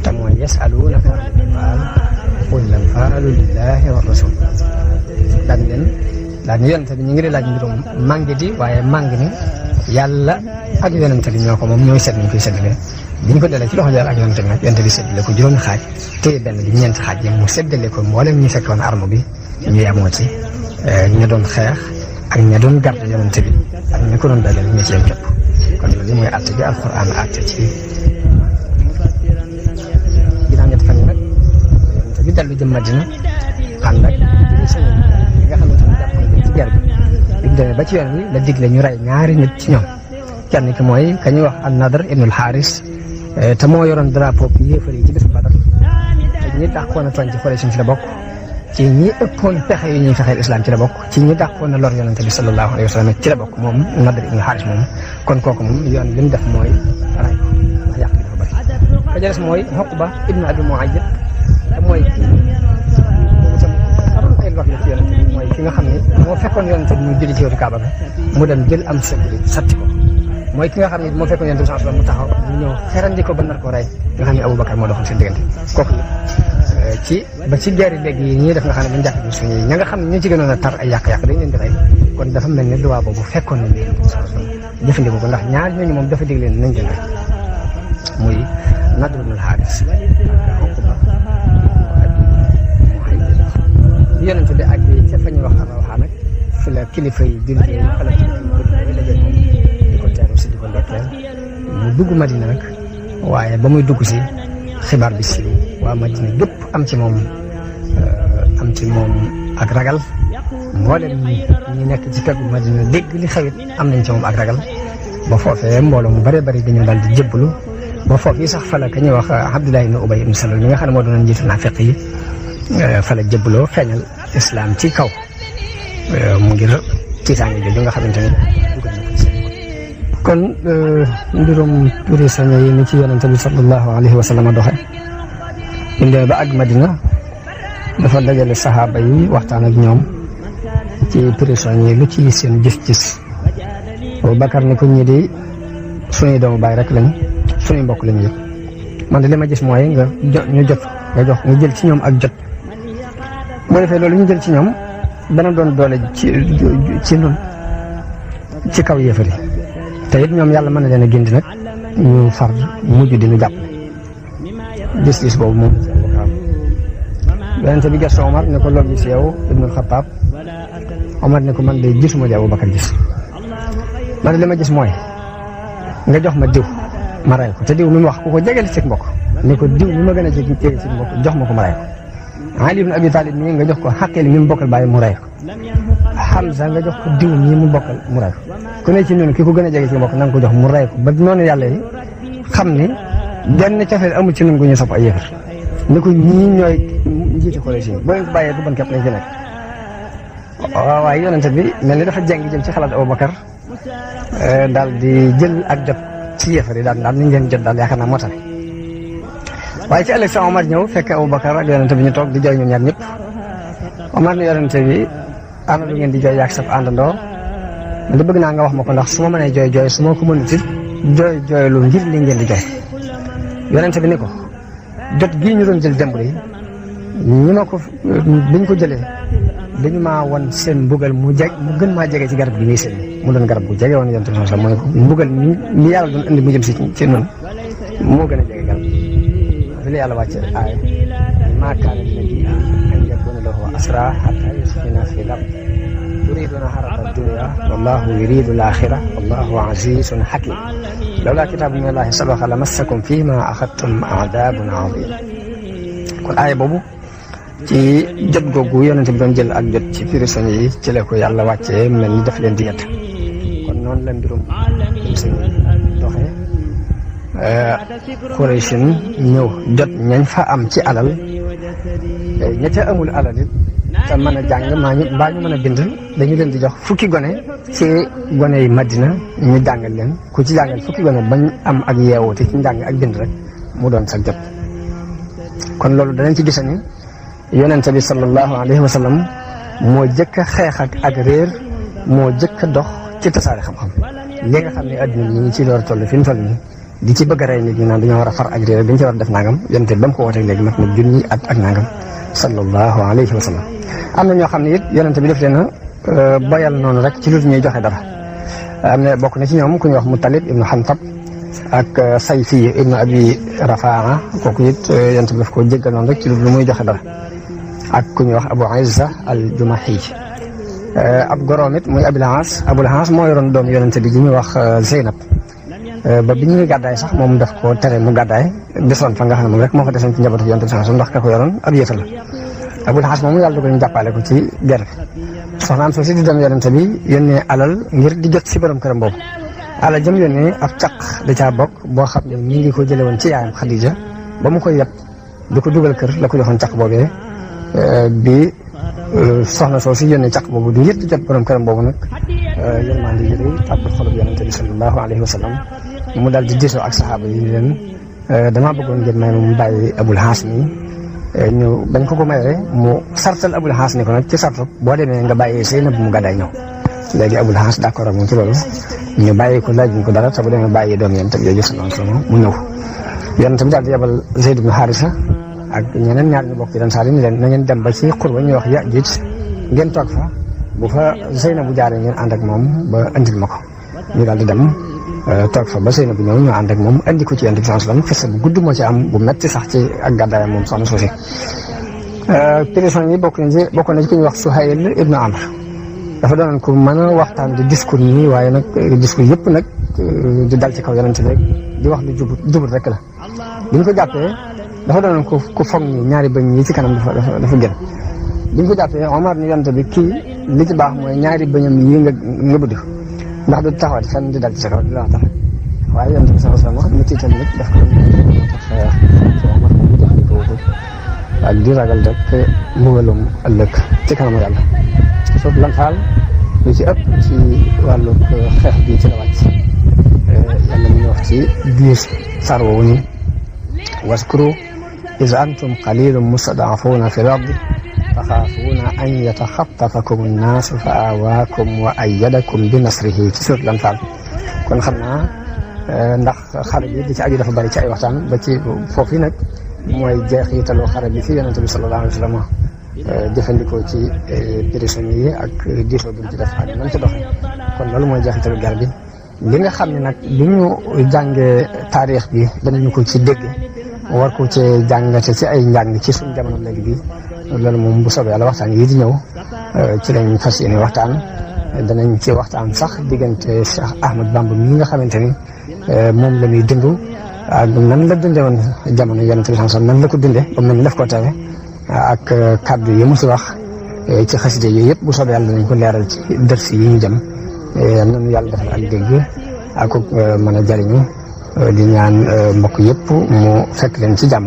te mooy yasaluunaka anil anfaal qul al-anfaalu lillahi wa rasul daan ñu yonente bi ñu ngi laaj mbirum màng di waaye màng ni yàlla ak yonente bi ñoo ko moom ñooy seet nañ koy séddale bi ñu ko dalee ci loxo yàlla ak yonente bi nag yonente bi séddale ko juróomi xaaj téye benn bi ñeenti xaaj yi mu séddale ko mboolem ñu fekkoon arme bi ñu yemoo ci ña doon xeex ak ña doon garde yonente bi ak ña ko doon dajale ñu ci yem képp kon loolu mooy àtte bi alquran àtte ci ginnaaw ñetti fan yi nag yonente bi dellu jëm Madina ànd ak yi nga xamante ne jàpp nañ ci guerre bi ñu demee ba ci yoon wi la digle ñu rey ñaari nit ci ñoom kenn ki mooy ka ñuy wax an-Nadr ibnul Haaris te moo yoroon drapeau bi yéefar yi ci bisu Badar te ñi dàqoon a tooñ ci Quraysh ci la bokk ci ñi ëppoon pexe yu ñuy fexeel islam ci la bokk ci ñi dàqoon a lor yonente bi sallallahu alayhi wa sallam ci la bokk moom Nadr ibnul Haaris moom kon kooku moom yoon li mu def mooy rey ko ndax yàq bi dafa bëri ka ca des mooy Uqba ibnu Abi Mu'ayt te mooy lor la ci yonente bi mooy ki nga xam ne moo fekkoon yonente bi muy julli ci wetu Kaaba ga mu dem jël am sëbri satti ko mooy ki nga xam ne moo fekkoon yonente bi sallallahu alayhi wasallam mu taxaw mu ñëw xerandi ko ba nar ko rey nga xam ne Abubakar moo doxoon seen diggante kooku ci ba ci guerre léegi yi ñii def nga xam ne dañ jàpp ni suñu ña nga xam ne ñoo ci gënoon a tar ay yàq-yàq dañ leen di rey kon dafa mel ne luwaa boobu fekkoon nañ leen jëfandikoo ko ndax ñaar ñooñu moom dafa dig leen nañ leen rey muy Nadr ibn al-Haaris yonente bi ak ca fa ñuy wax Rawha nag fi la kilifa yi jullit yi xala ci daje moom di ko teeru si di ko ndokkeel mu dugg Madina nag waaye ba muy dugg si xibaar bi si waa Madina gépp am ci moom ak ragal mboolem ñi nekk ci peggu Madina dégg li xewit am nañ ci moom ak ragal ba foofee mbooloo mu bare bari dañoo daal di jébbalu ba foofu yi sax fa la ka ñuy wax Abdullah ibn Ubay ibn Salul mi nga xam ne moo doon njiitu naafiq yi fa la jébbaloo feeñal islam ci kaw mu ngir tiitaange jooju nga xamante ne kon mbirum prisonniers yi ni ci yonente bi sallallahu alayhi wa sallam doxe indee ba ak Madina dafa dajale saxaaba yi waxtaan ak ñoom ci prisonniers yi lu ci seen gis-gis Abubakar ne ko ñi di suñuy doomu baay rek lañ suñuy mbokk lañu yëpp man de li ma gis mooy nga jël ci ñoom ak jot boo defee loolu ñu jël ci ñoom dana doon doole ci nun ci kaw yéefari te it ñoom yàlla mën na leen a gindi nag ñu far mujj di ñu jàpp gis-gis boobu moom yonente bi gëstu Omar ne ko loo gis yow Ibnul Xattaab Omar ne ko man de gisuma di Abubakar gis man de li ma gis mooy nga jox ma diw ma rey ko te diw mi mu wax ku ko jegeel ci mbokk ne ko diw mi ma gën a jege ci mbokk jox ma ko ma rey ko Ali ibn Abi Talib mii nga jox ko Xaqil mi mu bokkal bàyyi mu rey ko Hamza nga jox ko diw mii mu bokkal mu rey ko ku ne ci noonu ki ko gën a jege ci mbokk na nga ko jox mu rey ko ba noonu yàlla yi xam ni benn cofeel amul ci nun gu ñu sopp ay yëfar ni ko ñii ñooy njiiti Quraysh yi boo bàyyee du ban képp lañ ci nekk waaye yonente bi mel ni dafa jeng jëm ci xalaat Abubakar daal di jël ak jot ci yëfar yi daal nañ leen jot daal yaakaar naa moo tax waaye ci ëllëg sa Omar ñëw fekk Abubakar ak yonente bi ñu toog di jooy ñoom ñaar ñëpp Omar ne yonente bi ana lu ngeen di jooy yaag sab àndandoo man de bëgg naa nga wax ma ko ndax su ma mënee jooy su ma ko mënut it jooylu ngir li ngeen di jooy yonente bi ni ko jot gii ñu doon jël démb yi ñi ma ko biñ ko jëlee dañu maa won seen mbugal mu gën maa jege ci garab gi muy seen mu doon garab bu jege woon yonent bi sax mooy mbugal mi yàlla doon indi mu jëm si ci noonu moo gën a jege garab fi la yàlla wàcce aay maa kaana linabii an yakuuna lahu asraa hattaa yuskhina fil ard yuriiduuna harata dunya wallaahu yuriidu al-aaxira wallaahu aziizun hakiim lawlaa kitaabun min allaahi sabaqa lamassakum fiimaa axadtum adaabun aziim. kon aaya boobu ci jot googu yonent bi doon jël ak jot ci prisonniers yi ci la ko yàlla wàccee mel ni daf leen di yett kon noonu la mbirum prisonniers yi doxee. Qurayshin ñëw jot ñañ fa am ci alal ña ca amul alal it te mën a jàng mbaa ñu mën a bind dañu leen di jox fukki gone ci gone yi Madina ñu jàngal leen ku ci jàngal fukki gone bañ am ak yeewute ci njàng ak bind rek mu doon sa jot. kon loolu danañ ci gis ni yonente bi sallallahu alayhi wa sallam moo jëkk a xeex ak réer moo jëkk a dox ci tasaare xam-xam li nga xam ne adduna ñi ngi ci door toll fi mu toll nii di ci bëgg a rey nit ñi naan dañoo war a far ak réer dañ ci war a def nangam yonente bi ba mu ko wootee léegi mat na junni at ak nangam sallallahu alayhi wa sallam. am na ñoo xam ne it yonente bi def leen a boyal noonu rek ci lu ñuy joxe dara am na bokk na ci ñoom ku ñuy wax Mutalib ibnu Xantab ak Sayfi ibnu Abi Rafaa kooku it yonente bi daf ko jéggal noonu rek ci lu muy joxe dara ak ku ñuy wax Abu Izza al-Jumahi ab goroom it muy Abul Aas moo yoroon doom yonente bi ji ñuy wax Zeynab ba bi ñuy gàddaay sax moom daf ko tere mu gàddaay desoon fa nga xam ne moom rek moo ko desoon ci njabootu yonente bi sax ndax ka ko yoroon ab yéefar la. Abul Aas moom yàlla dogal ñu jàppale ko ci guerre bi soxnaam soo si di doom yonente bi yónnee alal ngir di jot si borom këram boobu alal jëm yónnee ab caq da caa bokk boo xam ne mi ngi ko jële woon ci yaayam Xadija ba mu koy yeb di ko dugal kër la ko joxoon caq boobee bi soxna soo si yónnee caq boobu di ngir di jot borom këram boobu nag yërmande yi rëy tàbb xolub yonente bi sallallahu alayhi wa sallam mu daal di diisoo ak saxaaba yi leen damaa bëggoon ngeen may mu bàyyi Abul Aas mi ñu bañ ko mayee mu sartal Abul Aas ni ko nag ci sartu boo demee nga bàyyi Zeynab mu gàddaay ñëw léegi Abul Aas d'accord ak moom ci loolu ñu bàyyi ko laaj ñu ko dara te bu demee bàyyi doom yonent bi sallallahu alayhi wa sallam mu ñëw yonent bi daal di yebal Zayd ibn Haarisa ak ñeneen ñaar ñu bokk ci Ansaar yi ni leen na ngeen dem ba ci xur ba ñuy wax Yaajuuj ngeen toog fa bu fa Zeynab bu jaaree ngeen ànd ak moom ba andil ma ko ñu daal di dem toog fa ba Zeynab bu ñëw ñu ànd ak moom andi ko ci yonent bi sallallahu alayhi wa sallam xisa bu gudd moo ci am bu metti sax ci ak gàddaayam moom soxna soosi prison yi bokk na ci ku ñuy wax Suhayl ibn Amr dafa doonoon ko mën a waxtaan di discours nii waaye nag discours yëpp nag di dal ci kaw yonent bi di wax lu jubut rek la bi ñu ko jàppee dafa doonoon ku foog ni ñaari bëñ yi ci kanam dafa gën bi ñu ko jàppee Omar ni yonent bi kii li ci baax mooy ñaari bëñam yi nga buddi ko ndax du taxawati fenn di dal ci sa kaw di la tax waaye yonent bi sallallahu alayhi wa sallam mu tiital nit daf ko Omar mu jëfandikoo ko ak di ragal rek mbugalum ëllëg ci kanamu yàlla soobu lan faal lu ci ëpp ci wàllu xeex bi ci la wàcc yàlla mu ngi wax ci biir sar woowu ni waskuru iz antum qalilun mustad'afuuna fi l-ardi taxaafuuna an yataxattafakum an-naasu fa aawaakum wa ayyadakum bi nasrihi ci surat lan faal kon xam naa ndax xare bi di ci aju dafa bari ci ay waxtaan ba ci foofu nag mooy jeexitalu xare bi fi yonente bi sallallahu alayhi wa sallam jëfandikoo ci prisonniers yi ak diisoo bi ci def ak nan ci doxee kon loolu mooy jeexitalu guerre bi li nga xam ne nag bu ñu jàngee taarix bi danañu ko ci dégg war ko ci jàngate ci ay njàng ci suñu jamono léegi bi loolu moom bu soobee yàlla waxtaan yi di ñëw ci lañ fas yéene waxtaan danañ ci waxtaan sax diggante Cheikh Ahmad Bamba mi nga xamante ni moom la muy dund ak nan la dundee woon jamono yonente bi sallallahu alayhi wasallam nan la ko dundee comme nañu def ko teewe ak kaddu yi mu si wax ci xaside yooyu yëpp bu soobee yàlla danañ ko leeral ci dërs yi ñu jëm nanu yàlla defal ak dégg ak mën a jariñu di ñaan mbokk yëpp mu fekk leen ci jàmm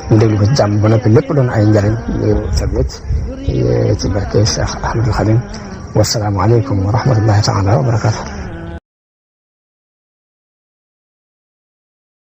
ñu déglu ko ci jàmm ba noppi lépp doon ay njariñ set wecc ci barke Cheikh Ahmadul Khadim wasalaamu aleykum wa rahmatullahi taala wa barakatuh